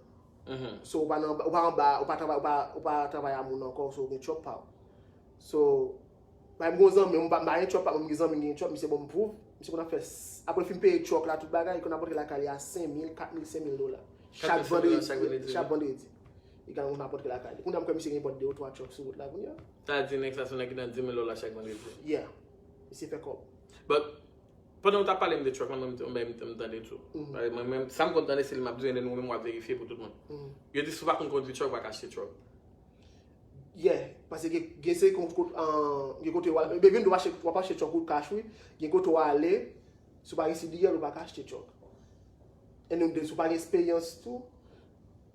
So, ou pa nan, ou pa anba, ou pa travay, ou pa, ou pa travay a moun ankò, so, ou gen truck pa ou. So, bay m gon zanmi, m pa, m pa gen truck pa mwen, m gen zanmi ki gen truck, misye ban m proof, misye konn ap fè, apre l fin peye truck la, tout bagay, li konn ap rantre lakay li a senk mil, kat mil, senk mil dola. Chak Kat mil, senk mil dola vandredi, chak vandredi. Chak vandredi. Li konn ap rantre lakay li. Kounye a m kwè misye gen pòt de ou twa truck sou wout la kounye a. Sa di nèg sa se yon nèg ki nan dis mil dola chak vandredi. Yeah. Misye fè kòb. But, pandan w t ap pale m de truck lan, mwen, mwen, mwen, mwen tande tou. Mwen, mwen, sa m konn tande se li m ap di, and then ou menm w ap verifye pou tout moun. Yo di si w pa konn kondui truck, ou pa ka achte truck. Yeah, paske gen, gen se kon, kon, an, gen kote w al, even though w achte, w ap achte truck ou cash wi, gen kote w ale, si w pa gen C D L, ou pa ka achte truck. And then, si w pa gen eksperyans tou,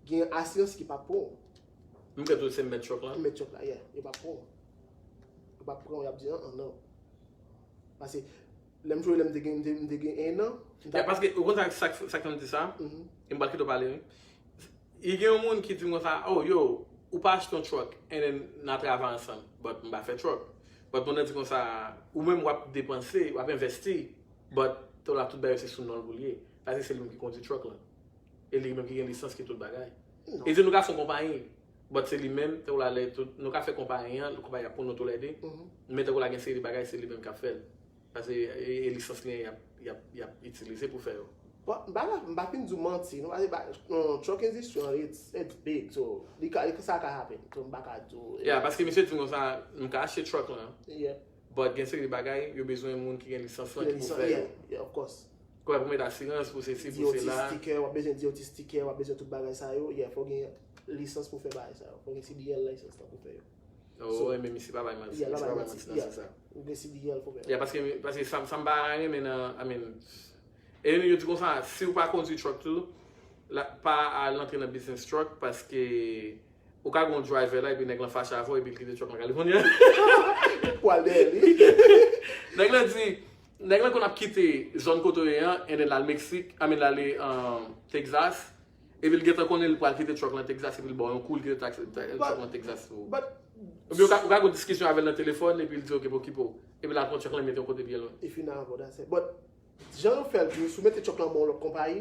gen asirans ki pa pou w. M kwè tou se mèt truck lan. Mèt truck la, yeah, yo pa pou w. Yo pa pran w, y ap di, an, an, non. Paske, lè m jwe, lè m te gen, m te, m te gen en an. Yeah, paske, ou konn sa, sa, sa k fè m di sa? E m pral kite w pale, wi. E gen yon moun ki di m konsa, oh, yo, ou pa achte yon truck, and then n a travay ansanm, but m pa fè truck. But moun nan di konsa, ou menm w ap depanse, w ap envesti, but tou la tout bagay se sou non l pou l ye. Paske se li menm ki kondui truck lan. E li menm ki gen lisans, ki tout bagay. E di nou ka fè yon konpayi, but se li menm, tou la lè tout, nou ka fè konpayi an, konpayi a pou nou toulède, men tankou la gen seri de bagay, se li menm k ap fè l. Paske e, e lisans li an, y ap, y ap, y ap itilize pou fè yo. Bon, m pa, m pa fin di w manti, non, paske ba, non, truck industry an, it's, it's big, so, li ka, li, sa ka happen, so, m pa ka di w. Yeah, paske misye di m konsa, m ka achte truck lan, Yeah. but gen seri de bagay, yo bezwen moun ki gen lisans lan ki pou fè yo. Yeah, yeah, of course. Kòman pou met asirans, pou sesi, pou D O T sela. Sticker, w ap bezwen D O T sticker, w ap bezwen tout bagay sa yo, yeah, fò gen lisans pou fè bagay sa yo, fò gen C D L lisans lan pou fè yo. Oh, men misye pa bay manti, misye pa bay manti nan sans sa. Ou gen C D L pou fè. Yeah, paske, paske sa, sa m pa renmen nan, I mean, e yo di konsa, si w pa kondui truck tou, la, pa al antre nan business truck, paske ou ka gen yon driver la, epi nèg lan fache avè w, epi l kite truck lan California. Pou al dèyè li. Nèg lan di, nèg lan konn ap kite zòn kote w ye an, and then l al Meksik, I mean, l ale, um, Texas, epi l gentan konnen l pral kite truck lan Texas, epi l ba w yon kou, l kite tax-, ta-, truck lan Texas pou ou. But Oubyen ou ka, ou ka gen yon diskisyon avè l nan telefòn, epi l di, ok, pou okipe w. Epi l al pran truck lan, mete yon kote byen lwen. If you never, that's it. But, jan yo fè l tou, si w mete truck lan ban yon lòt konpayi,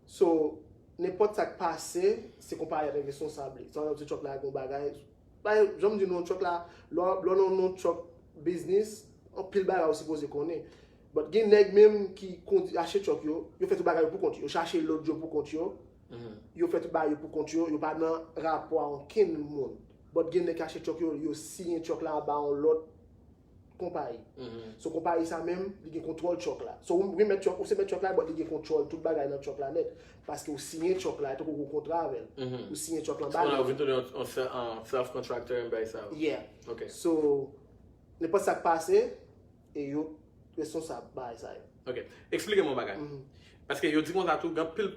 so, nenpòt sa k pase, se konpayi a ki responsab li. Sa vle di truck la gen yon bagay. Bay, jan m di nou, truck la, lè w, lè w nan yon truck business, anpil bagay ou sipoze konnen. But gen nèg menm ki kondi, achte truck yo, yo fè tout bagay yo pou kont yo, yo chache load yo pou kont yo, yo fè tout bagay yo pou kont yo, yo pa nan rapò a okenn moun. But gen nèg ki achte truck yo, yo siyen truck la anba yon lòt konpayi. So konpayi sa menm, li gen kontwòl truck la. So ou remèt truck, ou se mèt truck la, but li gen kontwòl tout bagay nan truck la nèt. Paske ou siyen truck la, tankou ou gen yon kontra avè l. Ou siyen truck la ba Ou li. Vin tounen yon, yon se- yon self contractor and bay sa. Yeah. Ok. So, nenpòt sa k pase, e yo responsab bagay sa yo. Ok. Eksplike m yon bagay. Paske yo di konsa tou, gen anpil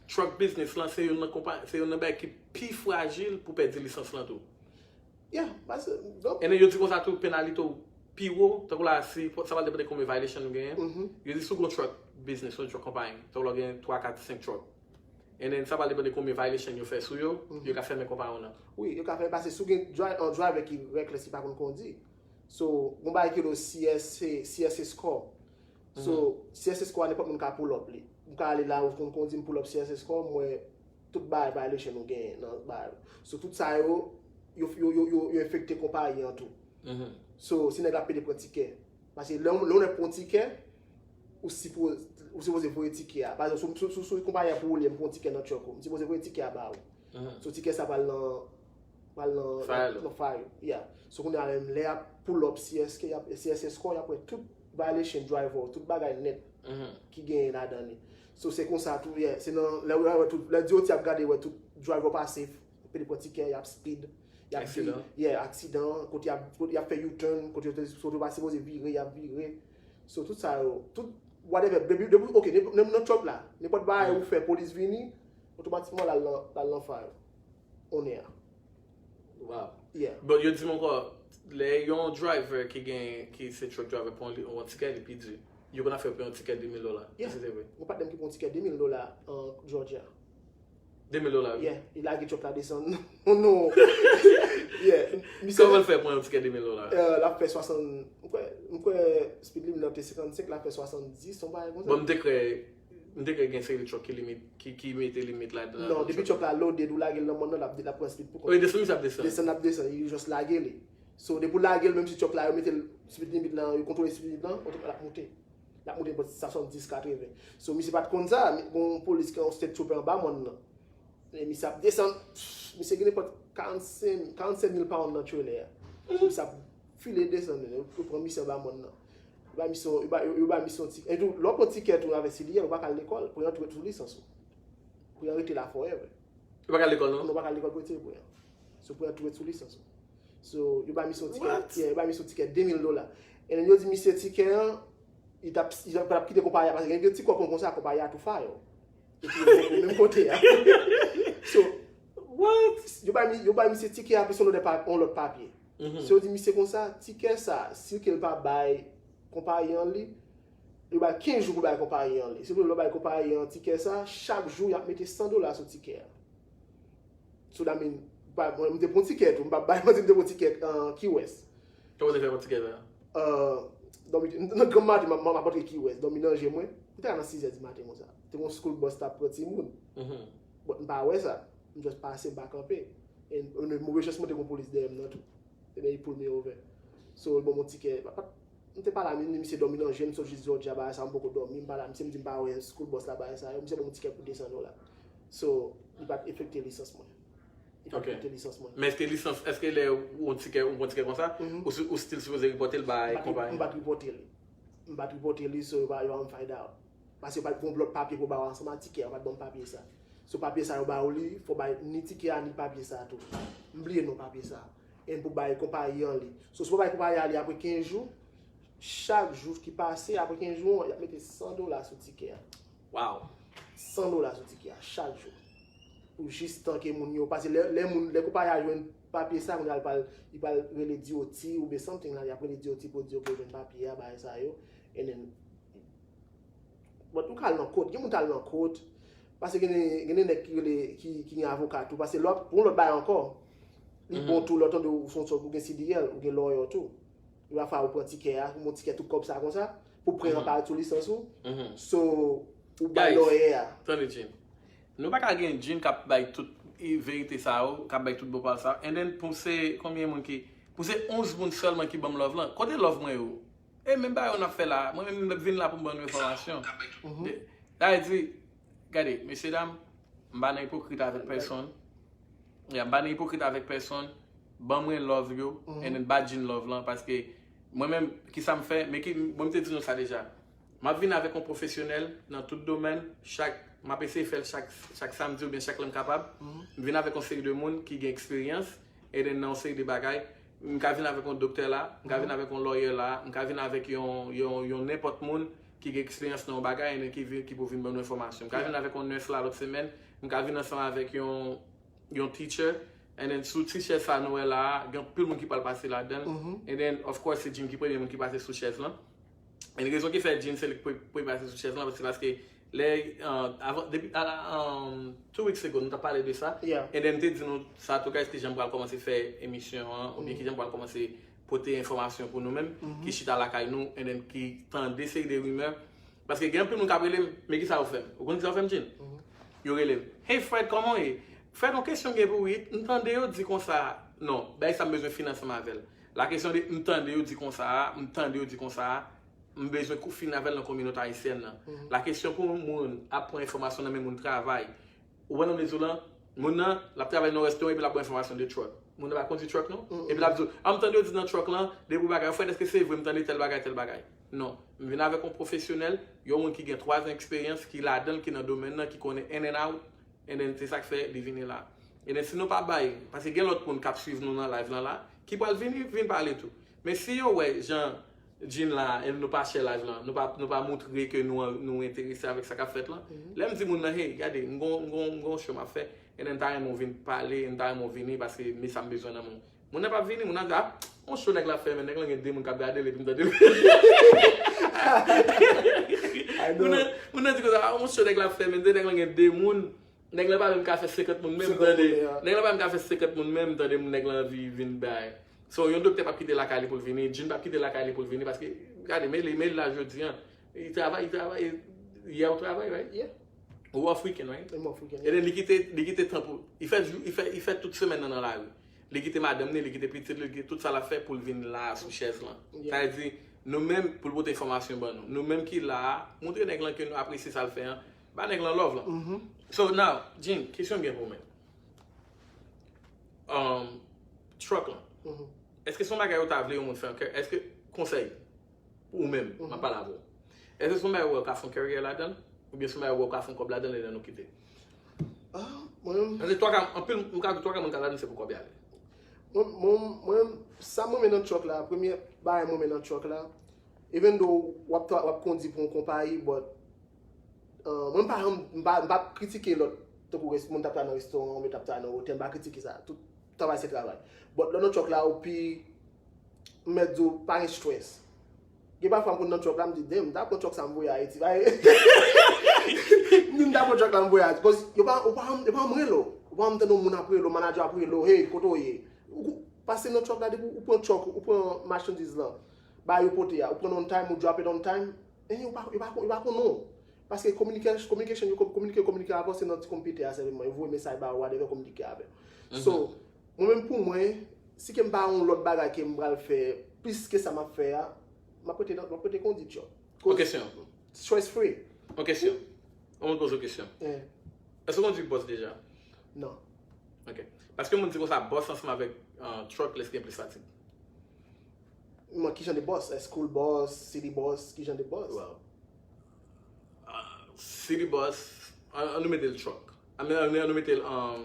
truck business lan, se youn nan konpa, se youn nan bagay ki pi frajil pou pèdi lisans lan tou. Yeah, paske, donk, And then yo di konsa tou, penalite w pi wo, tankou la, si, sa va depann de konbyen violation ou genyen. Yo di si w gen yon truck business, yon truck konpayi, tankou la w gen twa, kat, senk truck. And then sa va depann de konbyen violation yo fè sou yo, yo ka fèmen konpayi w nan. Wi, yo ka fè, paske si w gen dri-, yon driver ki reckless, ki pa konn kondi. So, gon bagay ki rele C S, C S S score. So, C S S score a, nenpòt moun ka pull up li. M ka ale la, ou konn kondi, m pull up C S S score, m wè tout bagay violation ou genyen nan bagay. So, tout sa yo, yo, yo, yo, yo, yo enfekte konpayi an tou. So, si nèg la pede pran tikè. Paske lè, lè yon nèg pran yon tikè, ou sipo-, ou sipoze voye tikè a. Pa egzanp, sou, sou, sou, sou konpayi an pou woule, m pran yon tikè nan truck ou. M sipoze voye tikè a ba ou. So, tikè sa pral nan, pral nan, File. Nan file. Yeah. So, kounye a menm, lè y ap pull up C S K, y ap, C S S score, y ap wè tout violation driver, tout bagay nèt ki genyen ladan li. So, se konsa tou, yeah, se nan, lè, lè, lè tout, lè D O T ap gade, wè tout driver pa safe, pede pran tikè, y ap speed, y ap Aksidan. Yeah, aksidan, kote y ap, kote y ap fè U-turn, kote yo te, kote yo pa sipoze vire, y ap vire. So, tout sa yo, tout, whatever, depi, depi, ok, depi, depi nan truck la, nenpòt bagay ou fè, polis vini, Otomatikman, l al nan, l al nan fa yo. On air. Wow. Yeah. Bon, yo di m ankò, lè yon driver ki gen, ki se truck driver pran li, yon tikè, li pi di. Yo konn ap fè pran yon tikè de mil dola. Yeah. Se vre. Yon patnè m ki pran yon tikè de mil dola an Georgia. De mil dola, wi. Yeah, li lage truck la desann. Oh no. Yeah. Misye, Kòman l fè pran yon tikè de mil dola? euh, l ap fè swasann, m kwè, m kwè speed limit la te senkannsenk, l ap fè swasanndis, yon bagay konsa. Bon, m te kwè, m te kwè gen seri truck ki limit, ki, ki mete limit ladan. Non, depi truck la loaded, ou lage l nan mòn nan, l ap, l ap pran speed pou Oh, kont. Li desann, misye ap desann. Desann ap desann, li just lage li. So, depi w lage l, menm si truck la, yo mete l speed limit la, yo kontwole speed limit la, otomatik l ap moute. L ap moute pou swasanndis, katreven. So, misye pa t konn sa, men gon polis ki yon state trooper anba mòn nan. E misye ap desann, misye gen nenpòt karannsenk, karannsenk mil pound nan trailer a. So, misye ap file desann, yo, yo pran misye anba mòn nan. Yo ba misye, yo ba, yo, yo ba misye yon tikè. E tou, lè w pran tikè tou avèk C D L, ou pa ka al lekòl, pou yo tou ret sou lisans ou. Pou yo rete la forever. Yo pa ka al lekòl, non? Non, ou pa ka al lekòl pou retire pou yo. So, pou yo tou ret sou lisans ou. So, yo ba misye yon tikè, What? Yeah, yo ba misye yon tikè de mil dola. E yo di misye tikè an, li t ap, li t ap kite konpayi a, paske gen de ti kòb konsa, konpayi a tou fire. Epi yo poko menm kote a. So, What? yo ba, mi- yo ba misye tikè a plis yon lòt pa- yon lòt papye. Mhm. So, yo di misye konsa, tikè sa, si ke l pa bay konpayi an li, yo ba l kenz jou pou bay konpayi an li. Si w vle lè w bay konpayi an tikè sa, chak jou y ap mete san dola sou tikè a. So, that mean, ba- mwen, m te pran tikè tou, m pa bay manti, m te pran tikè an Key West. Kòman w te fè pran tikè sa? Euh, dòmi, nan granm maten, m ap, m ap antre Key West, dòmi nan je mwen. M te ka nan sizè di maten konsa. Te gon school bus t ap pran timoun. Mhm. But m pa wè sa. M just pase, m pa kanpe. E, e move chans mwen te gon polis dèyè m nan tou. Ebyen, li pull me over. So, li ban m yon tikè. Pa- pa- M te pa la, men misye dòmi nan je m, sot jis Georgia, bagay sa, m poko dòmi, m pa la, misye m di m pa wè school bus la, bagay sa yo, misye ban m yon tikè pou de san dola. So, li pa t afekte lisans mwen. Li pa t Ok. afekte lisans mwen. Men èske lisans, èske lè ou yon tikè, ou pran tikè konsa, Mhm. ou, si- ou still sipoze repòte l bay M pa t- konpayi? M pa t repòte li. M pa t repòte li, so yo pa, yo pa m find out. Paske yo pa t gon lòt papye pou ba w ansanm ak tikè, yo pa t ban m papye sa. So papye sa yo ba w li, fò bay ni tikè a, ni papye sa tou. M bliye non papye sa. E pou bay konpayi an li. So si w pa bay konpayi a li apre kenz jou, chak jou ki pase, apre kenz jou, y ap mete san dola sou tikè a. Wow. San dola sou tikè a, chak jou. Pou jis tan ke moun yo, paske lè, lè moun, lè konpayi a jwenn papye sa, kounye a l pral, li pral rele D O T oubyen something la, y ap rele D O T pou di, ok, yo jwenn papye a, bagay sa yo. And then, but ou ka al nan kot, gen moun t al nan kot, paske gen, gen de nèg ki rele, ki, ki gen avoka tou, paske lè w ap, pou yon lòt bagay ankò, li Mhm. bon tou, lè w tande ou se yon sòt, ou gen C D L, ou gen lawyer tou. Yo pa fè ou pran tikè a, ou pran tikè tout kòb sa konsa, pou pran Mhm. anpare sou lisans ou. Mhm. So, ou bay Guys. Lawyer a. Tande, Jim. Nou pa ka gen Jim k ap bay tout verite sa yo, k ap bay tout bon pawòl sa yo. And then, pou se konbyen moun ki, pou se onz moun sèlman ki ban m love lan. Kote love mwen yo? E menm bagay yo n ap fè la, mwen menm m vin la pou m ban nou enfòmasyon. Mhm. De- Sa vle di, gade, mesye dam, m pa nan ipokrit avèk pèsonn. Ya, m pa nan ipokrit avèk pèsonn. Ban mwen love yo, Mhm. and then ba Jim love lan, paske mwen menm, ki sa m fè, men ki, mwen m te di nou sa deja. M ap vin avèk yon pwofesyonèl nan tout domèn, chak, m ap eseye fè l chak, chak samdi oubyen chak lè m kapab. Mhm. M vin avèk yon seri de moun ki gen eksperyans, and then nan yon seri de bagay. M ka vin avèk yon doktè la, m ka vin avèk yon lawyer la, m ka vin avèk yon, yon, yon nenpòt moun ki gen eksperyans nan yon bagay, and then ki vin, ki pou vin ban nou enfòmasyon. M ka vin avèk yon nurse la lòt semèn, m ka vin ansanm avèk yon, yon teacher, and then sou teacher sa nou wè la a, gen anpil moun ki pral pase ladan l. Mhm. And then, of course, se Jim ki premye moun ki pase sou chèz lan. And rezon ki fè Jim se li ki pre- premye pase sou chèz lan, se paske lè, uh, avan, depi, a, um, two weeks ago, nou t ap pale de sa. Yeah. And then, m te di nou sa tou, guys, ki jan m pral kòmanse fè emisyon an, oubyen Mhm. ki jan m pral kòmanse pote enfòmasyon pou nou menm, Mhm. ki chita lakay nou, and then ki tande seri de rimè. Paske gen anpil moun k ap rele m, men ki sa yo fè m? Ou konn ki sa yo fè m, Jim? Mhm. Yo rele m. Hey Fred, kòman w ye? Fred, yon kesyon m gen pou ou, wi. M tande yo di konsa, non, bagay sa m bezwen fin ansanm avè l. La kesyon de m tande yo di konsa a, m tande yo di konsa a, m bezwen kou- fin avè l nan kominote ayisyèn nan. Mhm. La kesyon pou moun ap pran enfòmasyon nan men moun travay. Ou wè nan mezon lan, moun nan, l ap travay nan yon restoran epi l ap ba w enfòmasyon de truck. Moun nan pa kondui truck, non? Mm, Epi l ap di w, ah, m tande yo di nan truck lan, depi bagay, Fred, èske se vre, m tande tèl bagay, tèl bagay. Non. M vin avèk yon pwofesyonèl, yon moun ki gen twa zan eksperyans, ki ladan l, ki nan domèn nan, ki konnen in and out, and then se sa k fè li vini la. And then si nou pa bay, paske gen lòt moun k ap swiv nou nan live lan la, ki pral vini, vin pale tou. Men si yo wè jan Jean la, e nou pa share live lan, nou pa, nou pa moutre ke nou, nou enterese avèk sa k ap fèt lan. Lè m di moun nan, hey, gade, m gon, m gon, m gon show m ap fè, and then m ta renmen w vin pale, m ta renmen w vini, paske men sa m bezwen nan men w. Moun nan p ap vini, moun nan di, ah, yon show nèg la ap fè, men nèg lan gen de moun k ap gade l, epi m tande l. Moun nan, moun nan di konsa, ah, yon show nèg la ap fè, men nèg lan gen de moun. Nèg la pa menm ka fè senkant moun menm, tande. Nèg la pa menm ka fè senkant moun menm, tande, moun nèg la anvi vin bay. So, yon doktè p ap kite lakay li pou l vini, Jean p ap kite lakay li pou l vini, paske, gade, men li, men li la jodi an. Li travay, li travay, yè ou travay, right? Yeah. Ou off weekend, right? M off weekend. And then li kite, li kite tan pou, li fè jou, li fè, li fè tout semèn nan nan lari. Li kite madanm ni, li kite pitit li, li kite tout sa l ap fè pou l vin la sou chèz lan. Yeah. Sa vle di, nou menm, pou l pote enfòmasyon ban nou. Nou menm ki la a, moutre nèg lan ke nou apresye sa l fè an, ba nèg lan love lan. So now, Jean, kesyon m gen pou ou menm. Um, truck lan. Èske se yon bagay ou ta vle yon moun fè ankò? Èske, konsèy, pou ou menm, m ap pale avè w. Èske se yon bagay ou wè ou ka fè yon career ladan l? Oubyen se yon bagay ou wè ou ka fè yon kòb ladan l lè nou kite? Ah, mwen menm. Paske twa ka, anpil, m ka di twa ka moun ka ladan l se pou kòb y ale. Mwen, mwen, mwen, sa mwen renmen nan truck la, premye bagay mwen renmen nan truck la, even though w ap, w ap kondi pou yon konpayi, but Uh, mwen m pa janm, m pa, m pa kritike lòt, tankou res-, moun t ap travay nan restoran, oubyen t ap travay nan otèl, m pa kritike sa. Tout travay se travay. But lè w nan truck la, ou pi, m mèt di w, pa gen stress. Gen pafwa m konn nan truck la, m di, damn, m ta pran truck sa m voye Ayiti. M di, m ta pran truck la m voye Ayiti. Cause yo pa, yo pa, yo pa janm rele w. Ou pa janm tande yon moun ap rele w, manager ap rele w, hey, kote w ye? Ou, ou pase nan truck la, depi ou pran truck, ou pran machandiz lan, ba yo pote a, ou pran on time, ou drop it on time, e yo pa, yo pa, yo pa konnen w. Paske communication, communication, yo kominike, kominike avè w, se nan ti konpitè a sèlman. Yo voye mesaj ba ou, whatever, kominike avè w. So, mwen menm pou mwen, si ke m pa yon lòt bagay ke m pral fè plis ke sa m ap fè a, m ap rete nan, m ap rete kondi truck. Yon kesyon. Stress free. Yon kesyon. Yon moun poze w kesyon. Eh. Èske w kondui bòs deja? Non. Ok. Paske moun di konsa, bòs ansanm avèk, uh, truck, lè se gen plis fatig. Mwen, ki jan de bòs? Eh, school bus, city bus, ki jan de bus? Well, uh, city bus, an, an nou mete l truck. I mean, an, an nou mete l, um,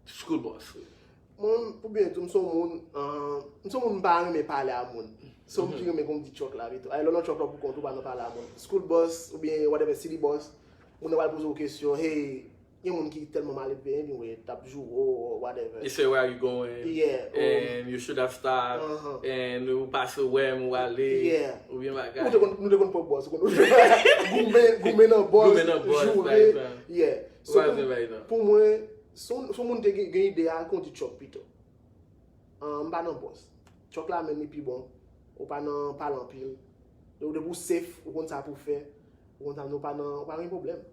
school bus. Mwen, pou byen di w, m se yon moun, uh, m se yon moun m pa renmen pale a moun. So, m pi renmen kon m di truck la, pito. Ay, lè w nan truck la pou kont ou, pa nan pale a moun. School bus, oubyen whatever, city bus, moun nan pral poze w kesyon, hey, gen moun ki tèlman mal edike, anyway, t ap joure w, or whatever. He said, "Where are you going?" Yeah, oh. And you should have stopped. Uh-huh. And ou pase wè m, ou ale. Yeah. Oubyen bagay. Nou te konn, nou te konn pran bòs, ou konn goumen, goumen nan bòs, goumen nan bòs, joure. Like that. Yeah. So, pou, pou mwen, si yon, si yon moun te gen, gen ide a, kondi truck pito. Ah, m pa nan bòs. Truck la menm li pi bon. Ou pa nan pale anpil. Donk, depi w safe, ou konn sa pou w fè, ou konn sa, nou pa nan, ou pa gen pwoblèm.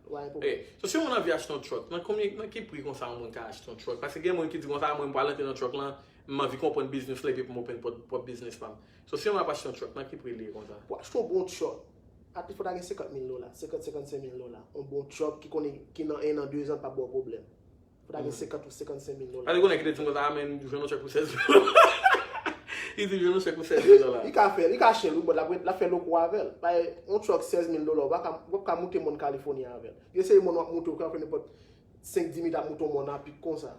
Ou pa gen pwoblèm. Eh, so si yon moun anvi achte yon truck, nan konbyen, nan ki pri konsa yon moun ka achte yon truck? Paske gen moun ki di konsa, mwen, m pral antre nan truck lan, m anvi konprann biznis la, epi pou m open pwòp, pwòp biznis pa m. So si yon moun ap achte yon truck, nan ki pri li ye konsa? Pou achte yon bon truck, at least fò ta gen senkant mil dola, senkant, senkannsenk mil dola. Yon bon truck ki konnen, ki nan en an, de zan, pa ba w pwoblèm. Fò ta gen senkant ou senkannsenk mil dola. Paske gen nèg ki te di m konsa, ah, men, jwenn yon chèk pou sèz mil dola. Li di, jwenn yon chèk pou sèz mil dola. Li ka fè, li ka chè l, wi, but l ap, l ap fè loko avè l. Paske yon truck sèz mil dola, ou pa ka, ou pa ka moute mòn Kalifòni avè l. Gen seri mòn w ap moute, ou ka fè nenpòt senk, dis minit ap moute yon mòn apik konsa.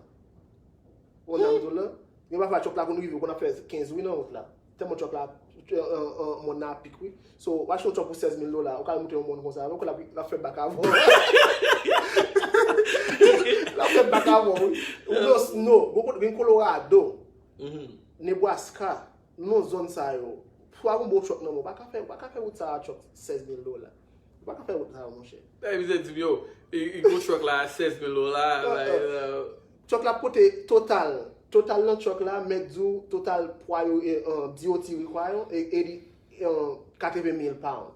Ou konn sa m di w la? Gen pafwa truck la konn rive, ou konn ap fè kenz wi nan wout la. Tèlman truck la, euh, euh, euh, mòn nan apik wi. So, w achte yon truck pou sèz mil dola, ou ka al moute yon mòn konsa, ou konn l ap, l ap fè bak avè w. L ap fè bak avè w wi. Ou nan snow, bon kote, gen Colorado, Nebraska, nan zòn sa yo. Fò w gen bon truck nan men w, ou pa ka fè, ou pa ka fè wout sa a truck sèz mil dola. Ou pa ka fè wout sa yo, monchè. Bagay bizè di m yo, e, e gwo truck la, sèz mil dola, bagay, euh. Truck la pote total, total nan truck la, mèt di w, total pwa yo, e, euh, D O T require, e, e, e, euh, katreven mil pound.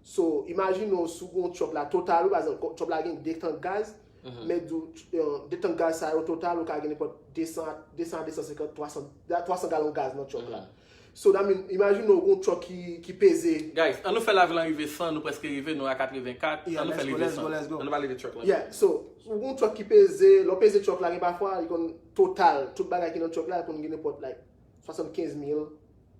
So, imajine w si w gen yon truck la total, ou pa egzanp, truck la gen de tank gaz, mèt di w, euh, de tank gaz sa yo total, ou ka gen nenpòt de san, de san a de san senkant, twa san, twa san galon gaz nan truck la. So, that mean, imajine w gen yon truck ki, ki peze. Guys, an nou fè live lan rive san, nou prèske rive, nou a katrevenkat. Yeah, an nou fè l rive san. Let's go, let's go, let's go. An nou pale de truck lan. Yeah, so, ou gen yon truck ki peze, lè w peze truck la, gen pafwa, li konn total, tout bagay ki nan truck la, li konn gen nenpòt, like, swasannkenz mil.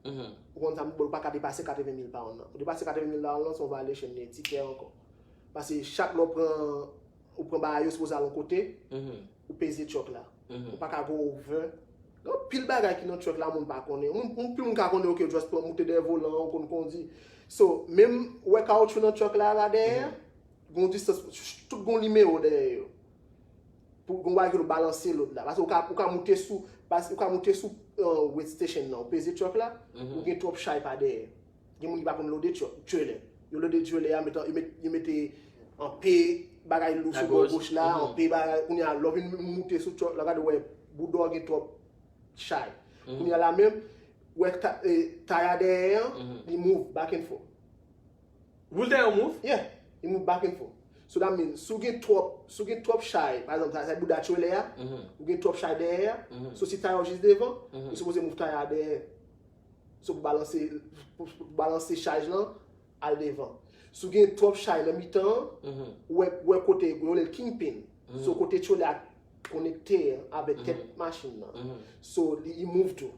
Ou konn sa m di w, ou pa ka depase katreven mil pound nan. Ou depase katreven mil pound nan, se yon violation li ye, tikè ankò. Paske chak lè w pran, ou pran bagay yo, sipoze al yon kote, ou peze truck la. Ou pa ka go over Gen anpil bagay ki nan truck la moun pa konnen. Moun, moun, pil moun ka konnen, ok, just pran moute dèyè volan, ou konn kondi. So, menm wè kawoutchou nan truck la, la dèyè, gon distans, tout gon nimewo dèyè yo. Pou gon bagay ki rele balanse lòd la. Paske ou ka, ou ka moute sou, paske ou ka moute sou uh, weight station nan, ou peze truck la, ou gen twòp chay pa dèyè. Gen moun ki pa konn lode truck, trailer. Yo lode trailer a, met, yo met, yo mete anpe bagay lou sou bò goch la, anpe bagay, kounye a, lè w vin moute sou truck la, gade wè, bouda w gen twòp chay. Kounye a la menm, wè ta, eh, tay a dèyè an, li move back and forth. Woul dèyè w move? Yeah, li move back and forth. So that means, si w gen twòp, si w gen twòp chay, pa egzanp, sa, sa bouda trailer a, ou gen twòp chay dèyè a, so si tay a w jis devan, ou sipoze move tay a dèyè. So pou balanse, pou, pou balanse chaj lan, al devan. Si w gen twòp chay nan mitan an, ou wè, ou wè kote, yo rele l kingpin. So kote trailer a konekte avèk tèt machin nan. So li, li move tou.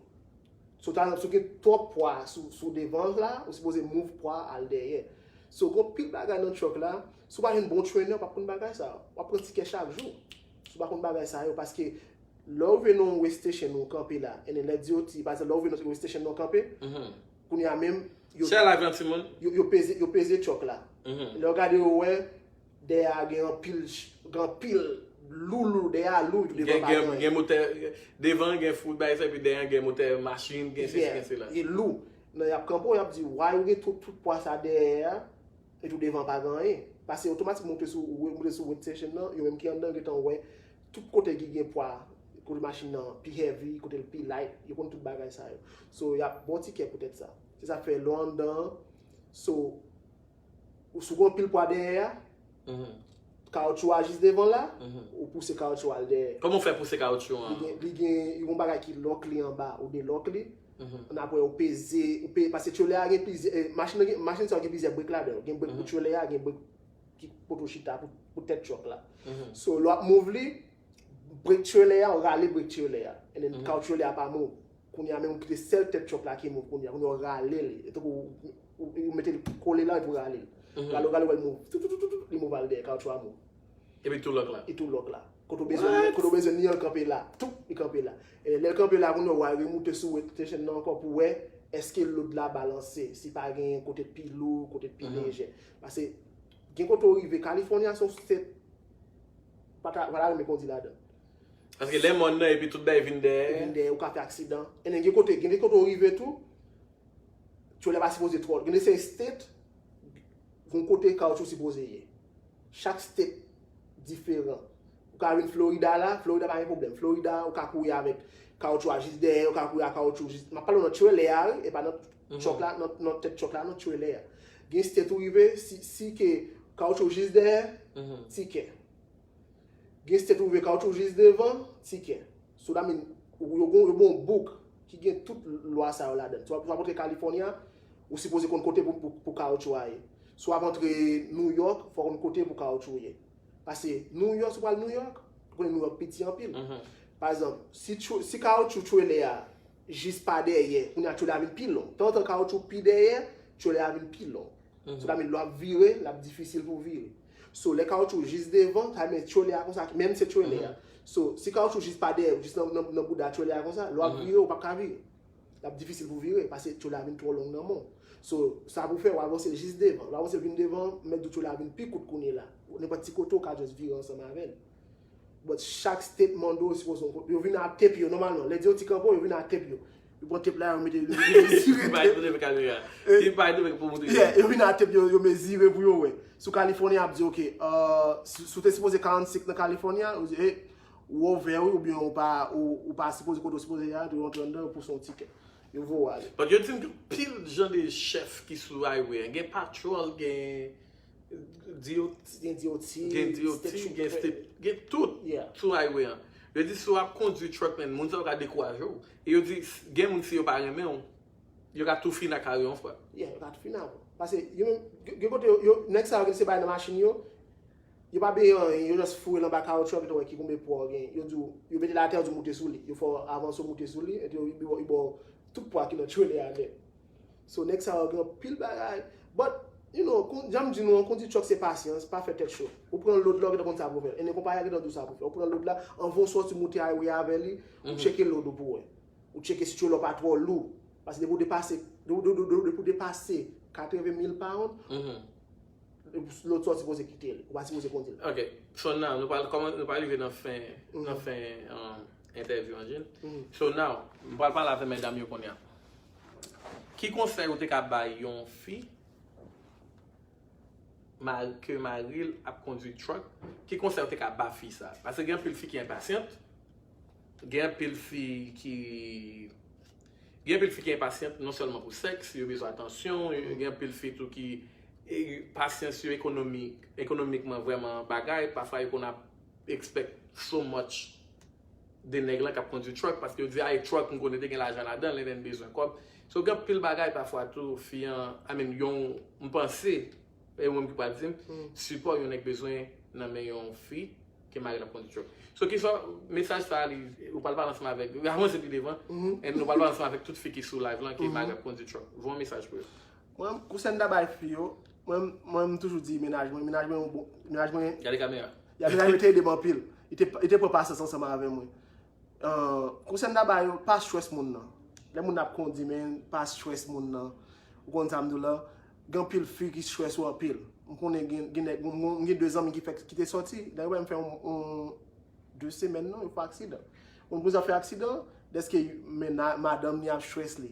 So ta, si w gen twòp pwa sou, sou devan la, ou sipoze move pwa al dèyè. So gon pil bagay nan truck la, si w pa jwenn bon trainer, w p ap konn bagay sa. W ap pran tikè chak jou. Si w pa konn bagay sa yo, paske lè w rive nan yon weight station ou kanpe la, and then lè D O T, pa egzanp, lè w rive nan weight station nan w kanpe, kounye a menm, yo, Chè la vin timoun. yo, yo peze, yo peze truck la. Lè w gade yo wè, dèyè a gen anpil, ch- gen anpil lou, lou, dèyè a lou, devan Gen, pa gen, gen. Gen motè, devan gen fout bagay sa, epi dèyè gen motè machin, gen sesi, gen sela. E lou. Nan y ap kanpe w, y ap di, why ou gen tout, tout pwa sa dèyè a, epi devan pa gen anyen. Paske otomatikman moute sou, moute sou weight station nan, yo menm ki anndan gentan wè, tout kote ki gen pwa, kote machin nan pi heavy, kote l pi light, yo konn tout bagay sa yo. So, y ap ba w tikè poutèt sa. Se sa k fè lè w anndan an, so, ou si w gen anpil pwa dèyè a, kawotchou a jis devan la, ou pouse kawotchou a al dèyè. Kòman w fè pouse kawotchou Li an? gen, li gen, li gen yon bagay ki lòk li anba, ou delòk li. Ann apre ou peze, ou pe, paske trailer a gen plizyè, eh, machin nan gen, machin sa yo gen plizyè brek ladan l. Gen brek pou trailer a, gen brek ki kote w chita pou, pou tèt truck la. So lè w ap move li, brek trailer a, ou rale brek trailer a. And then kawotchou trailer a pa move. Kounye a menm ou kite sèl tèt truck la ki move kounye a. Kounye a ou rale li. E tankou ou, ou, ou mete l kole la epi ou rale l. Rale, rale, ou wè l move. Tout, tout, tout, tout, li move al dèyè, kawotchou a move. Epi tou lòk la. E tou lòk la. Kote w bezwen, kote w bezwen li an, l kanpe la. Toup, li kanpe la. E lè l kanpe la, kounye a w al remoute sou weight station nan ankò pou wè èske lòd la balanse, si pa gen kote pi lou, kote pi lejè. Paske gen kote w rive, California se yon state, pa ta, pa ta renmen kondi ladan. Paske lè mòn nan, epi tout bagay vin Vin dèyè. Dèyè, ou ka fè aksidan. E gen kote, gen de kote w rive tou, trailer pa sipoze twò. Gen de seri state, gon kote kawotchou sipoze ye. Chak state diferan. Ou ka vin Florida la, Florida pa gen pwoblèm. Florida, ou ka kouri avèk kawotchou a jis dèyè, ou ka kouri a kawotchou jis. M ap pale w nan trailer a, wi, e pa nan truck la, nan, nan tèt truck la, nan trailer a. Gen state ou rive, si, si ke kawotchou jis dèyè, tikè. Gen state ou rive kawotchou jis devan, tikè. So that mean, yo gon, yo gon book ki gen tout lwa sa yo ladan. Swa, swa montre California, ou sipoze konn kote pou, pou, pou kawotchou a ye. Swa montre New York, fò konn kote pou kawotchou ye. Paske New York, si w pral New York, ou konnen New York piti anpil. Pa egzanp, si, tchou- si kawotchou trailer a jis pa dèyè, kounye a trailer a vin pi long. Tanzantan kawotchou pi dèyè, trailer a vin pi long. So that mean, lè w ap vire, l ap difisil pou w vire. So, lè kawotchou jis devan, sa vle di trailer a konsa, menm se trailer a. So, si kawotchou jis pa dèyè, jis nan, nan, nan bouda trailer a konsa, lè w ap vire, ou p ap ka vire. L ap difisil pou w vire, paske trailer a vin twò long nan men w. So, sa pou fè, w avanse l jis devan. Lè w avanse l vin devan, m mèt di w trailer a vin pi kout kounye la. Nenpòt ti kote, ou ka just vire ansanm avè l. But chak state mande w sipoze yon kote. Yo vin a tape yo nòmalman. Lè di yo ti kanpo, yo vin a tape yo. Yo pran tape la, yo mete, yo mezire Ki pa tape. Ki pa pou moutre. Yeah, yo vin a tape yo, yo mezire pou yo wè. Sou California ap di, ok, uh, si, si w te sipoze karannsenk nan California, yo di, hey, ou over wi, oubyen ou pa, ou, ou pa sipoze kote w sipoze ye a, tou yo antre anndan, yo pouse yon tikè. Yo voye w ale. But yo di m gen pil jan de chèf ki sou highway an. Gen patrol, gen D O T, Gen D O T, gen D O T, state gen trooper. State, gen tout Yeah. Sou highway an. Yo di si w ap kondui truck, man, moun sa yo ka dekouraje w. E yo di, gen moun si yo pa renmen w, yo ka tou fin ak kari yon fwa. Yeah, yo ka tou fin ak ou. Paske yo menm, gen gen kote yo, yo, nèg sa yo ki se bay nan machin yo, yo pa benyen anyen, yo just foure l anba kawotchou, epi yo wè ki konbyen pwa w gen. Yo di w, yo mete l atè, yo di w moute sou li. Yo fè w avanse w moute sou li, epi yo, yo, yo ba w tout pwa ki nan trailer a nèt. So, nèg sa yo gen anpil bagay. But, You know, kon, jan m di nou an, kondi truck se pasyans, pa fè tèt cho. Ou pran load la, ou gentan konn sa pou fè. E nen konpayi a gentan di w sa pou fè. Ou pran load la, anvan w sòti moute highway avè li, ou tcheke load ou pou wè. Ou tcheke si tcholo pa twò lou. Paske depi w depase, depi, depi, depi, depi w depase katreven mil pound, load sa w sipoze kite li. Ou pa sipoze kondi l. Ok. So now, nou pral kòman, nou pral rive nan fen, nan fen um, entèvyou an, Jin. So now, m pral pale avè medam yo kounye a. Ki konsèy ou te ka bay yon fi ma- ke mari l ap kondui truck? Ki konsèy ou te ka ba fi sa? Paske gen anpil fi ki enpasyant. Gen anpil fi ki gen anpil fi ki enpasyant non sèlman pou sèks, yo bezwen atansyon, gen anpil fi tou ki e, pasyans yo ekonomik, ekonomikman vrèman bagay, pafwa yo konn ap expect so much de nèg lan k ap kondui truck, paske yo di, ay, truck, m konnen te gen lajan ladan l, and then bezwen kòb. So, gen anpil bagay pafwa tou, fi an, I mean, yon, m panse, e ou menm ki pral di m, sipò yon nèg bezwen nan men yon fi ke mari l ap kondui truck. So, ki sa, mesaj sa, li, ou pral pale ansanm avèk, avanse pi devan, and nou pral pale ansanm avèk tout fi ki sou live lan, ke mari ap kondui truck. Voye yon mesaj pou yo. Mwen, konsèy m ta bay fi yo, mwen, mwen, m toujou di mennaj mwen, mennaj mwen yon bon, mennaj mwen, Gade kamera. Ya, mennaj mwen te ede m anpil. Li te, li te pran pasyans ansanm avè mwen. Uh, konsèy m ta ba yo, pa stress moun nan. Lè moun ap kondi, men, pa stress moun nan. Ou konn sa m di w la, gen anpil fi ki stress ou anpil. M konnen gen, gen nèg, m gen de zanmi ki fè, ki te sòti, dayè, m fè yon, yon de semèn non, yo fè aksidan. Moun pou sa fè aksidan, dèske men madanm li ap stress li.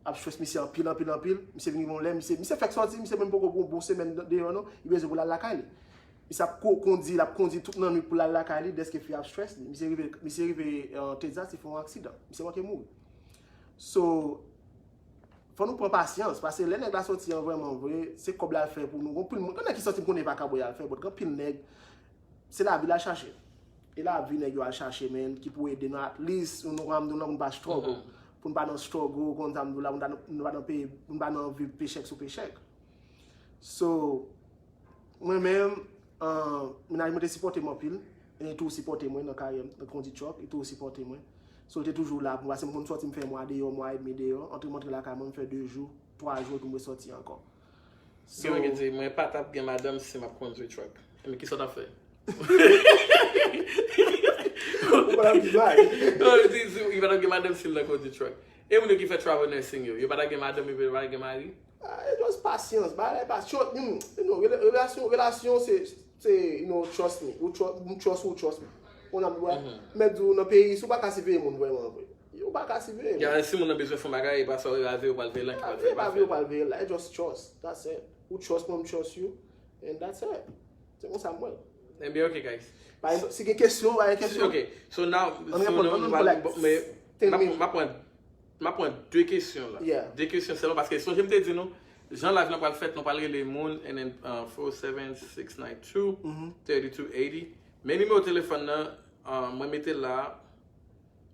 Ap stress misye anpil, anpil, anpil. Misye vin yon lè, misye, misye fèk sòti, misye menm poko bon, bon semèn deyò non, li bezwen pou l al lakay li. Misye ap ko- kondi, l ap kondi tout nan nwit pou l al lakay li, dèske fi ap stress li. Misye rive, misye rive uh, Texas, li fè yon aksidan. Misye manke mouri. So, fò nou pran pasyans, paske lè nèg la sòti an vrèman vre, se kòb la l fè pou nou. Gon pil moun, gen nèg ki sòti m konnen pa kaboy al fè, but gen pil nèg, se lavi l al chache. E lavi nèg yo al chache, men, ki pou ede nou at least, nou konn di nou pa struggle. Pou nou pa nan struggle, konn sa m di w la, pou nou pa nan peye, pou nou pa nan viv pechèk sou pechèk. So, mwen menm, uh, mennaj mwen te sipòte m anpil, e li toujou sipòte mwen nan karyè m, nan kondi truck, li toujou sipòte mwen. So, li te toujou la pou mwen, paske m konn sòti m fè mwa deyò, mwa edmi deyò, antre m antre lakay mwen, m fè de jou, twa jou, epi m resòti ankò. Gen moun ki di, mwen pa t ap gen madanm si m ap kondui truck. Men kisa w t ap fè? Ou pa t ap gen bagay. Non, li di, li pa t ap gen madanm si l nan kondui truck. E moun yo ki fè travel nursing yo, yo pa t ap gen madanm epi yo pa t ap gen mari? Ah, e just pasyans, bagay pasyans. Hmm, you know, rela- relasyon, relasyon se, se, you know, trust me. Ou trust, m trust ou, trust me. Ou nan bwa, mèt di w nan peyi, si w pa ka siveye moun vrèman vre. Ou pa ka siveye moun. Ya, si moun nan bezwen fè yon bagay, e pa sa w veye, ou pral veye lan ki pral fè. E pa veye, ou pral veye la. E just trust. That's it. Ou trust mwen, m trust you. And that's it. Se konsa m wè l. Ebyen, ok, guys. Pa egzanp, si gen kesyon, pa gen kesyon. Ok, so now, Ann reponn, ann reponn like men, ten m ap- minutes. m ap pran, m ap pran de kesyon la. Yeah. De kesyon sèlman, paske sonje m te di nou, jan live lan pral fèt, nou pral rele moun, and then uh, four seven six nine two thirty two eighty. Men nimewo telefòn nan, uh, mwen mete la.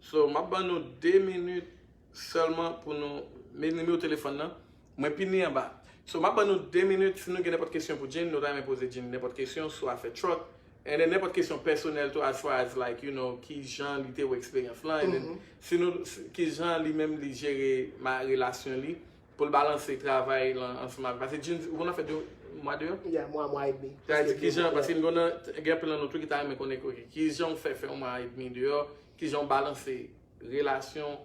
So, m ap ban nou de minit sèlman pou nou, men nimewo telefòn nan, mwen pini anba. So, m ap ban nou de minit, si nou gen nenpòt kesyon pou Jin, nou ta renmen poze Jin nenpòt kesyon sou afè truck, and then nenpòt kesyon pèsonèl tou, as far as, like, you know, ki jan li te wè eksperyans lan, and then si nou, ki jan li menm li jere ma relasyon li, pou l balanse travay lan ansanm avèk, paske Jin, ou konn nan fè de mwa deyò? Yeah, mwa, mwa edmi. Sa vle di ki jan, paske m konnen gen anpil nan nou tou ki ta renmen konnen, ok, ki jan w fè fè yon mwa edmi deyò, ki jan w balanse relasyon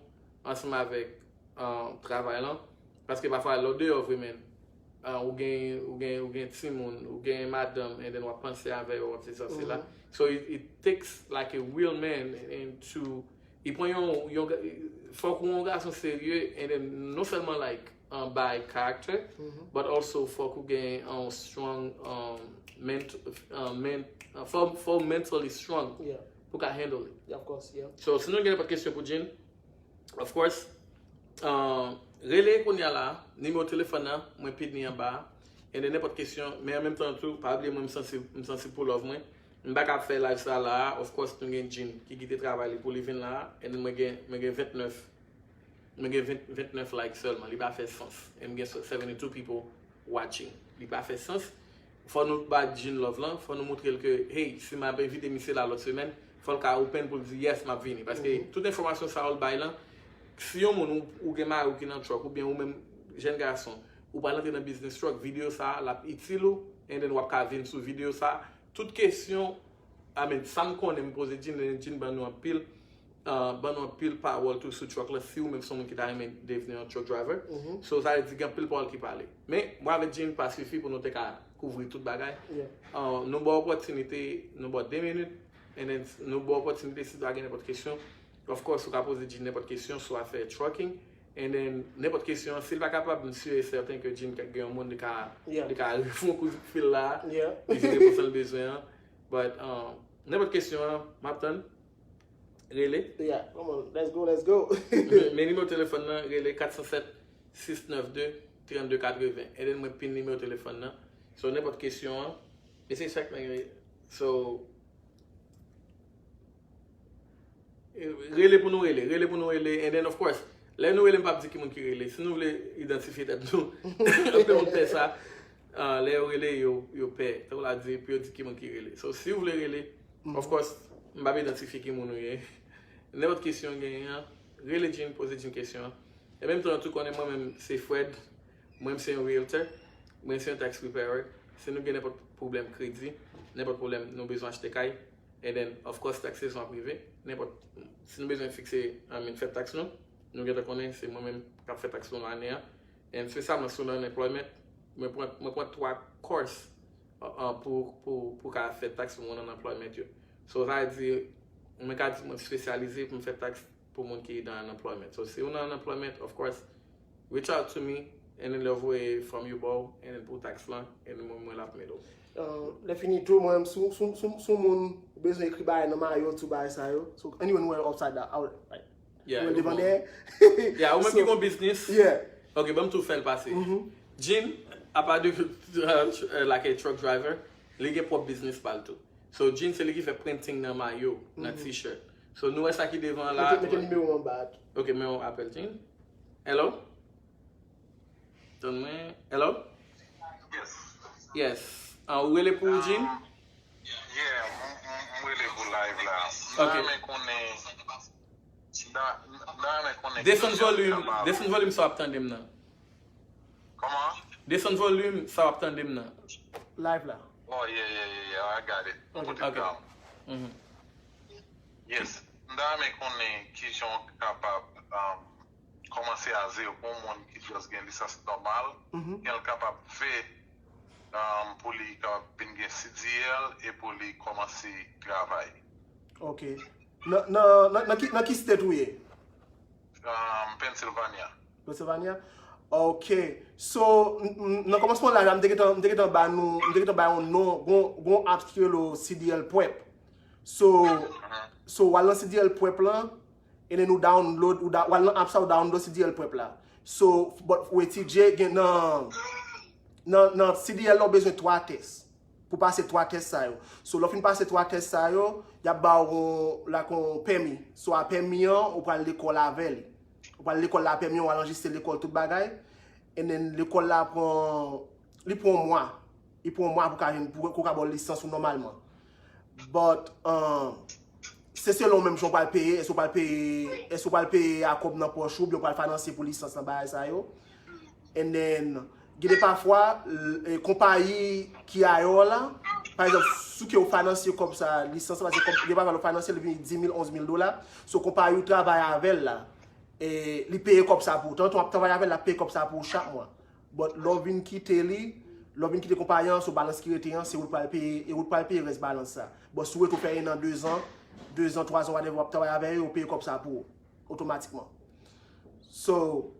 ansanm avèk uh, travay lan, paske pafwa lè w deyò vre, men, uh, ou gen, ou gen, ou gen timoun, ou gen madanm, and then w ap panse avè yo, w ap se sa, se la. So it, it takes like a real man and to, li pran yon, yon, fòk ou yon gason serye, and then non sèlman like, uh, by character, but also fòk ou gen yon strong, um, ment, uh, ment, uh, fò, fò mentally strong Yeah, pou ka handle it. yeah, of course, yeah. So, si nou gen nenpòt kesyon pou Jin, of course, uh, rele kounye a la, nimewo telefòn nan, mwen pini anba a. And then nenpòt kesyon, men an menm tan tou, pa bliye mwen m santi, m santi pou love mwen. M pa ka fè live sa la, of course, nou gen Jin ki kite travay li pou li vin la, and mwen gen, mwen gen vennèf, mwen gen vennèf like sèlman, li pa fè sans. And m gen seventy two people watching. Li pa fè sans. Fò nou ba Jin love lan, fò nou montre l ke, hey, si m ap envite misye la lòt semèn, fò l ka open pou l di, yes, m ap vini. Paske tout enfòmasyon sa yo l bay lan, si yon moun ou, ou gen mari w ki nan truck, oubyen ou menm jèn gason, ou pral antre nan business truck, videyo sa a, l ap itil ou, and then w ap ka vin sou videyo sa a. Tout kesyon, I mean, sa m konnen m poze Jean, and then Jean ban nou anpil, uh, ban nou anpil pawòl tou sou truck la, si ou menm se yon moun ki ta renmen devni yon truck driver. So, sa vle di gen anpil pawòl ki pale. Men, mwen avèk Jean pa sifi pou nou te ka kouvri tout bagay. Uh, nou ba w opòtinite, nou ba w de minit, and then nou ba w opòtinite si ta gen nenpòt kesyon. Of course, ou ka poze Jean nenpòt kesyon sou afè trucking. And then, nenpòt kesyon, si l pa kapab, m si e sèten ke Jean gen yon moun li ka, li ka fè yon kout fil la, li gen repons l bezwen an. But, um, nenpòt kesyon an, m ap tann. Rele. Yeah, come on, let's go, let's go. Men nimewo telefòn nan, rele kat san sèt, sis nèf de, trannde katreven. And then mwen pin nimewo telefòn nan. So, nenpòt kesyon an, e se chak nèg rele. So, rele pou nou rele, rele pou nou rele, and then of course, lè nou rele, m p ap di ki moun ki rele. Si nou vle idantifye tèt nou, anpil moun pè sa. Ah, lè yo rele, yo, yo pè. Tankou l ap di, pou yo di ki moun ki rele. So, si w vle rele, of course, m p ap idantifye ki moun ou ye. Nenpòt kesyon w genyen an, rele Jean, poze Jean kesyon an. E menm tan an tou konnen mwen menm se Fred, mwen menm se yon realtor, mwen se yon tax preparer. Si nou gen nenpòt pwoblèm kredi, nenpòt pwoblèm nou bezwen achte kay, and then, of course, tax sezon ap rive, nenpòt, si nou bezwen fikse, I mean, fèt tax nou, nou gentan konnen se mwen menm k ap fè tax nou ane an. And spesyalman si w nan unemployment, mwen pran, mwen pran twa course, uh, uh, pou, pou, pou ka fè tax pou moun nan unemployment yo. So, sa vle di, mwen ka di mwen espesyalize pou m fè tax pou moun ki nan unemployment. So, si ou nan unemployment, of course, reach out to me, and then lè w voye fòm yo ba w, and then pou tax lan, and then mwen, mwen l ap mete w. Uh, lè fini tou, mwen, sou, sou, sou, sou moun bezwen ekri bagay nan mayo, tou bagay sa yo. So, anyone wear upside down, out, right? Yeah, Mwen devan dèyè. Yeah, ou menm ki gon biznis. Yeah. Ok, ban m tou fè l pase. Jean, apa de uh, tr- uh, like a truck driver, li gen pwòp biznis pa l tou. So, Jean se li ki fè printing nan mayo, nan t-shirt. So, nou wè sa ki devan la. Mete, mete nimewo anba. Ok, men yon apèl Jean. Hello? Tann mwen. Hello? Yes. Yes. Ah, ou rele pou Jean? Yeah, m- m- m rele pou live la. M Ok. ta renmen konnen. M ta- m ta renmen konnen Desann ki jan volim, kapab- desann volim sa w ap tande m nan. Kòman? Desann volim sa w ap tande m nan. Live la. Oh, yeah, yeah, yeah, yeah, I got it. Put it Ok. Down. Mhm. Yes. M ta renmen konnen ki jan w kapab um, kòmanse a zewo pou yon moun ki just gen lisans nòmal, Mhm. jan l kapab fè um, pou li kapab vin gen C D L e pou li kòmanse travay. Ok. Nan, nan, nan, nan ki, nan ki state ou ye? Um, Pennsylvania. Pennsylvania? Ok. So, m- m- nan kòmansman live la, m te gentan, m te gentan ba nou, m te gentan ba yon non, gon, gon apps ki rele C D L Prep. So, so w al nan C D L Prep lan, e then ou download, ou da, w al nan apps la, ou download C D L Prep la. So, but, wè T J gen nan, nan, nan C D L la, ou bezwen twa tès. Pou pase twa tès sa yo. So, lè w fin pase twa tès sa yo, y ap ba w yon, like, yon pèmi. So, a pèmi an, ou pral lekòl avè li. Ou pral lekòl la, pèmi an, w al anrejistre lekòl, tout bagay. And then, lekòl la pran, li pran yon mwa. Li pran yon mwa pou ka jwenn, pou, pou ka ba w lisans ou nòmalman. But, um, se selon menm jan w pral peye, èske w pral peye, èske w pral peye a kòb nan pòch ou, oubyen w pral finanse pou lisans nan bagay sa yo. And then, gen de pafwa, l- e, konpayi ki ayè w la, pa egzanp, si w ke w finanse kòb sa, lisans la, se kòb, gen pafwa lè w finanse, li vini dis mil, onz mil dola. So, konpayi ou travay avè l la, e, li peye kòb sa pou ou. Tanto w ap travay avè l, l ap peye kòb sa pou ou chak mwa. But lè w vin kite li, lè w vin kite konpayi an, so balans ki rete an, se ou k pral peye, e ou k pral peye rès balans sa. But si w rete w fè en an, de zan, de zan, twa zan, whatever, w ap travay avè yo, yo peye kòb sa pou ou, otomatikman. So,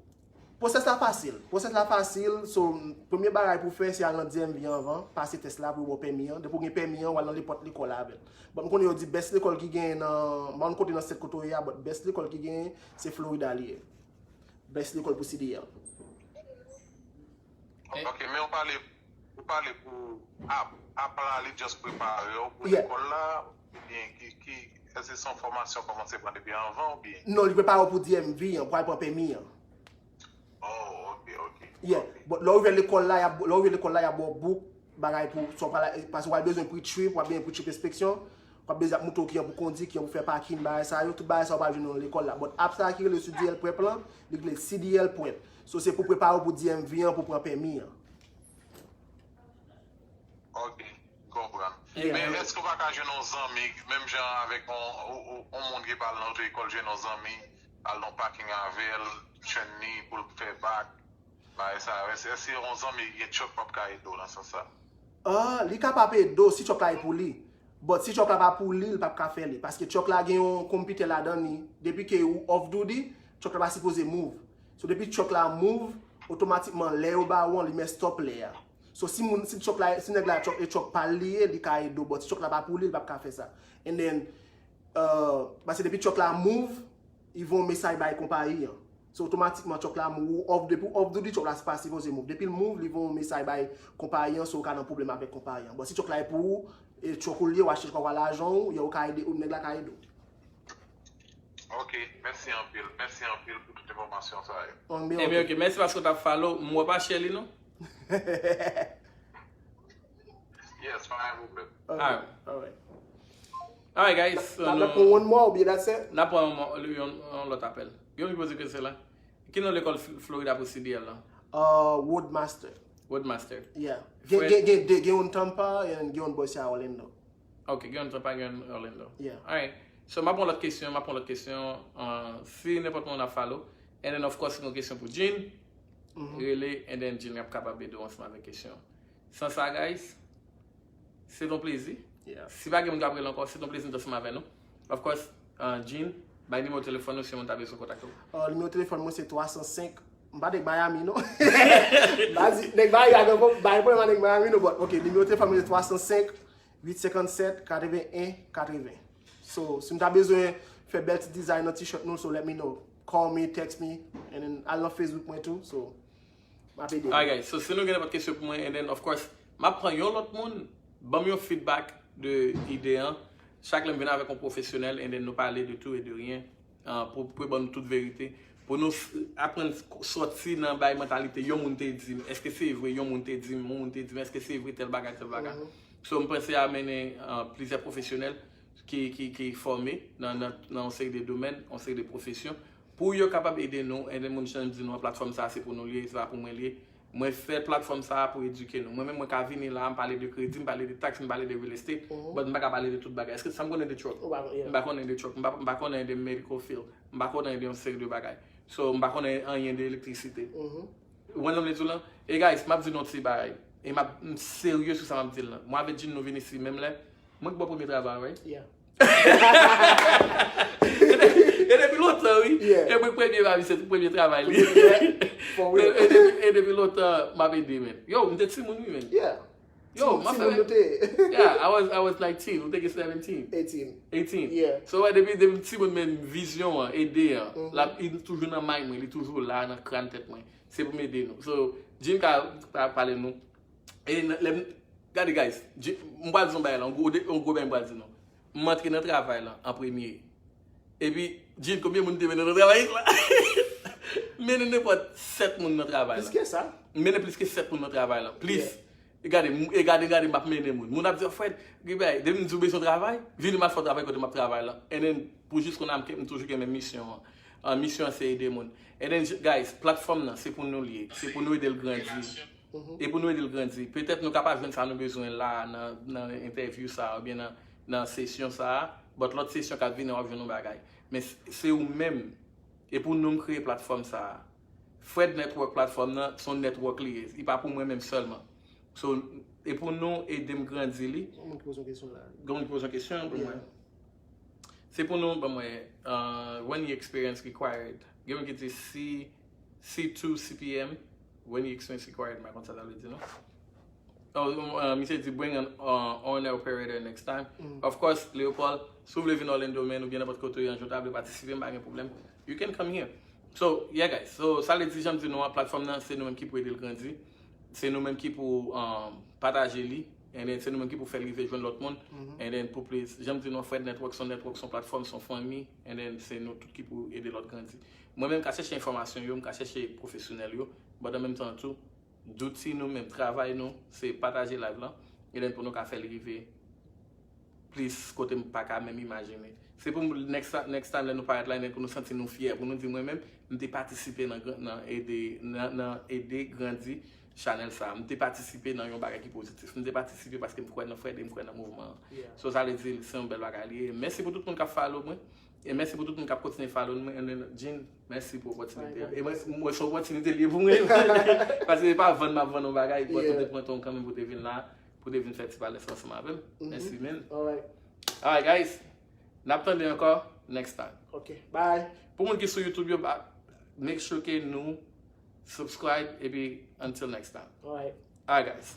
pwosès la fasil. Pwosès la fasil, so, premye bagay pou w fè, se al nan D M V anvan, pase tès la pou yo ba w pèmi an. Depi w gen pèmi an, w al nan nenpòt lekòl avè l. But m konnen yo di best lekòl ki genyen nan, m pa konn kote nan state kote w ye a, but best lekòl ki genyen, se Florida li ye. Best lekòl pou C D L. Ok, men ou pale, ou pale pou app. App la, li just prepare w pou Yeah. Lekòl la, oubyen ki, ki, èske se yon fòmasyon w kòmanse pran depi anvan oubyen? Non, li prepare w pou D M V an, pou al pran pèmi an. Oh, ok, ok. Yeah, but lè w rive lekòl la, y ap, lè w rive lekòl la, y ap ba w book, bagay pou, so, w pral, paske w pral bezwen pre-trip, w ap gen pre-trip enspeksyon, w ap bezwen ap montre w kijan pou kondi, kijan pou fè parking, bagay sa yo, tout bagay sa yo w pral jwenn nan lekòl la. But app sa ki rele C D L Prep lan, li rele C D L Prep. So se pou prepare w pou D M V an, pou pran pèmi an. Ok, m konprann. Yeah. Men èske w pa ka jwenn yon zanmi, menm jan avèk yon, yon, yon moun ki pa al nan oto ekòl, jwenn yon zanmi, al nan paking avè l, jwenn li pou l fè bak, bagay sa yo. Èske, èske yon zanmi ki gen truck p ap ka ede w nan sans sa? Ah, li kapab ede w si truck la e pou li. But si truck la pa pou li, li p ap ka fè li. Paske truck la gen yon konpitè ladan li. Depi ke ou off duty, truck la pa sipoze move. So depi truck la move, otomatikman lè yo ba ou an, li mès stop lè a. So si moun, si truck la, si nèg la truck, e truck pa l li ye, li ka ede w. But si truck la pa pou li, li p ap ka fè sa. And then, uh, paske depi truck la move, li voye yon mesaj bay konpayi an. So otomatikman truck la move, ou off, depi ou off duty, truck la pa sipoze move. Depi l move, li voye yon mesaj bay konpayi an, so ou ka nan pwoblèm avèk konpayi an. But si truck la e pou ou, e truck ou l ye, ou achte truck ou a lajan ou, yo, ou ka ede, ou nèg la ka ede w. Ok, mèsi anpil. Mèsi anpil pou tout enfòmasyon sa yo. On bien, Ebyen, ok, mèsi paske w t ap follow. M wè pa share li non. Yes, pa gen pwoblèm. Alright. Alright, guys. N ap pran one more oubyen that's it? N ap pran yon, yon, yon lòt apèl. Gen yon ki poze kesyon la. Ki non lekòl Fl- Florida pou C D L la? Uh, Woodmaster. Woodmaster. Yeah. Gen, gen, gen, gen, gen yon Tampa, and gen yon bò isit a Orlando. Ok, gen yon Tampa, gen yon Orlando. Yeah. Alright. So, m ap pran lòt kesyon, m ap pran lòt kesyon. Uh, si nenpòt moun ap follow. And then, of course, si gen yon kesyon pou Jean, Mhm. rele, and then Jean ap kapab ede w ansanm avèk kesyon. San sa, guys, se yon plezi. Yeah. Si pa gen moun k ap rele ankò, se yon plezi m t ansanm avè nou. Of course, uh, Jean, bay nimewo telefòn ou si yon moun ta bezwen kontakte w. Uh, nimewo telefòn mwen se twa san senk. M pa nèg Miami non. M pa di nèg Miami a gen pwob- bay pwoblèm a nèg Miami non, but ok, nimewo telefòn mwen se twa san senk, uit senkannsèt, katreven en, katreven. So, si nou ta bezwen fè bèl ti design nan t-shirt nou, so let me know. Call me, text me, and then al nan Facebook mwen tou, so m ap ede nou. Alright, guys. So, si nou gen nenpòt kesyon pou mwen, and then, of course, m ap pran yon lòt moun, ban m yon feedback de ide an. Chak lè m vin avèk yon pwofesyonèl, and then nou pale de tout et de rien, uh, pou, pou ban nou tout verite. Pou nou s- aprann sòti nan bay mantalite yon moun te di m, èske se vre, yon moun te di m, yon moun te di m, èske se vre tèl bagay, tèl bagay. Mhm. So, m panse a mennen uh, plizyè pwofesyonèl ki, ki, ki fòme nan, nan, nan yon seri de domèn, yon seri de pwofesyon, pou yo kapab ede nou, ede moun jan m di nou, platfòm sa a se pou nou li ye, se pa pou mwen li ye. Mwen fè platfòm sa a pou edike nou. Mwen menm, mwen ka vini la, m pale de kredi, m pale de taks, m pale de real estate, Mhm. but m pa ka pale de tout bagay. Èske sa m konnen de truck? Ou pa, yeah. M pa konnen de truck, m pa, m pa konnen de medical field, m pa konnen de yon seri de bagay. So, m pa konnen anyen de elektrisite. Mhm. Ou konprann sa m vle di w lan? E guys, m ap di nou yon ti bagay. E m ap m serye sou sa m ap di l lan. Mwen avèk Jean nou vin isi menm lè. Mwen ki ba w premye travay, right? Yeah. E depi lontan, wi. Yeah. E mwen premye pa misye, premye travay li. For real. E depi, e depi lontan, m ap ede, men. Yo, m te timoun, wi, men. Yeah. Yo, Ti- m ap timoun nou te. Yeah, I was, I was nineteen. Ou te gen seventeen. Eighteen. Eighteen. Yeah. So, wè, depi, depi timoun, men vizyon an, ede an, Mhm. la, li toujou nan mind mwen, li toujou la nan kràn tèt mwen. Se pou m ede nou. So, Jean ka, ka pale nou. E nan- lè m- gade, guys, Jean- m pral di yon bagay la, yon gwo de- yon gwo bagay m pral di nou. M antre nan travay la an premye. Epi, Jean, konbyen moun te mennen nan travay la? Mennen nenpòt sèt moun nan travay la. Plis ke sa. M mennen plis ke sèt moun nan travay la. Plis. E gade, m- e gade, gade, m ap mennen moun. Moun ap di, "Oh, Fred, gen bagay, depi m di w bezwen travay, vini m al fè w travay kote m ap travay la." And then, pou jis kounye a, m ke- m toujou gen menm misyon an. Ah, misyon an se ede moun. And then, guys, platfòm nan, se pou nou li ye. Se pou nou ede l grandi. Mhm. E pou nou ede l grandi. Petèt nou ka pa jwenn sa nou bezwen la nan, nan entèvyou sa a, oubyen nan, nan sesyon sa a, but lòt sesyon k ap vini, w ap jwenn yon bagay. Men s- se ou menm. E pou nou m kreye platfòm sa a. Fred Network platfòm nan, se yon network li ye. Li pa pou mwen menm sèlman. So, e pou nou ede m grandi li. Yon moun ki poze yon kesyon la. Gen moun ki poze yon kesyon pou Yeah. mwen. Se pou nou, ban mwen, uh, when the experience required. Gen moun ki di C, C two C P M, when the experience required, m pa konn sa sa vle di non. Oh, uh, misye di bring an uh, owner operator next time. Mm. Of course, Leopold, si w vle vin Orlando, man, oubyen nenpòt kote w ye, yon jou w ta vle patisipe, m pa gen pwoblèm. You can come here. So, yeah, guys. So, sa vle di, jan m di nou an, platfòm nan, se nou menm ki pou ede l grandi. Se nou menm ki pou um, pataje li. And then, se nou menm ki pou fè l rive jwenn lòt moun. Mhm. And then, pou plis, jan m di nou an, Fred Network, se yon network, se yon platfòm, se yon fanmi. And then, se nou tout ki pou ede lòt grandi. Mwen menm, m ka chèche enfòmasyon yo, m ka chèche pwofesyonèl yo. But an menm tan tou, douti nou menm, travay nou, se pataje live lan. And then, pou nou ka fè l rive plis kote m pa ka menm imajine. Se pou nou next, next time lè nou parèt la, pou nou santi nou fyè, pou nou di mwen menm, m te patisipe nan, nan ede, nan, nan ede grandi chanèl sa. M te patisipe nan yon bagay ki pozitif. M te patisipe paske m kwè nan Fred e m kwè nan mouvman an. So sa vle di se yon bèl bagay li ye. Mèsi pou tout moun k ap follow mwen. E mèsi pou tout moun k ap kontinye follow mwen. Jean, mèsi pou opòtinite an. E mwen, mwen se opòtinite li ye pou mwen. Paske se pa vann m ap vann yon bagay, but ou te pran tan kanmenm pou te vin la, pou te vin fè ti pale sa ansanm avè m. Mèsi, man. Alright guys, n ap tande ankò next time. Ok, bye. Pou moun ki sou YouTube yo, make sure ke nou subscribe epi until next time. Alright. Alright guys.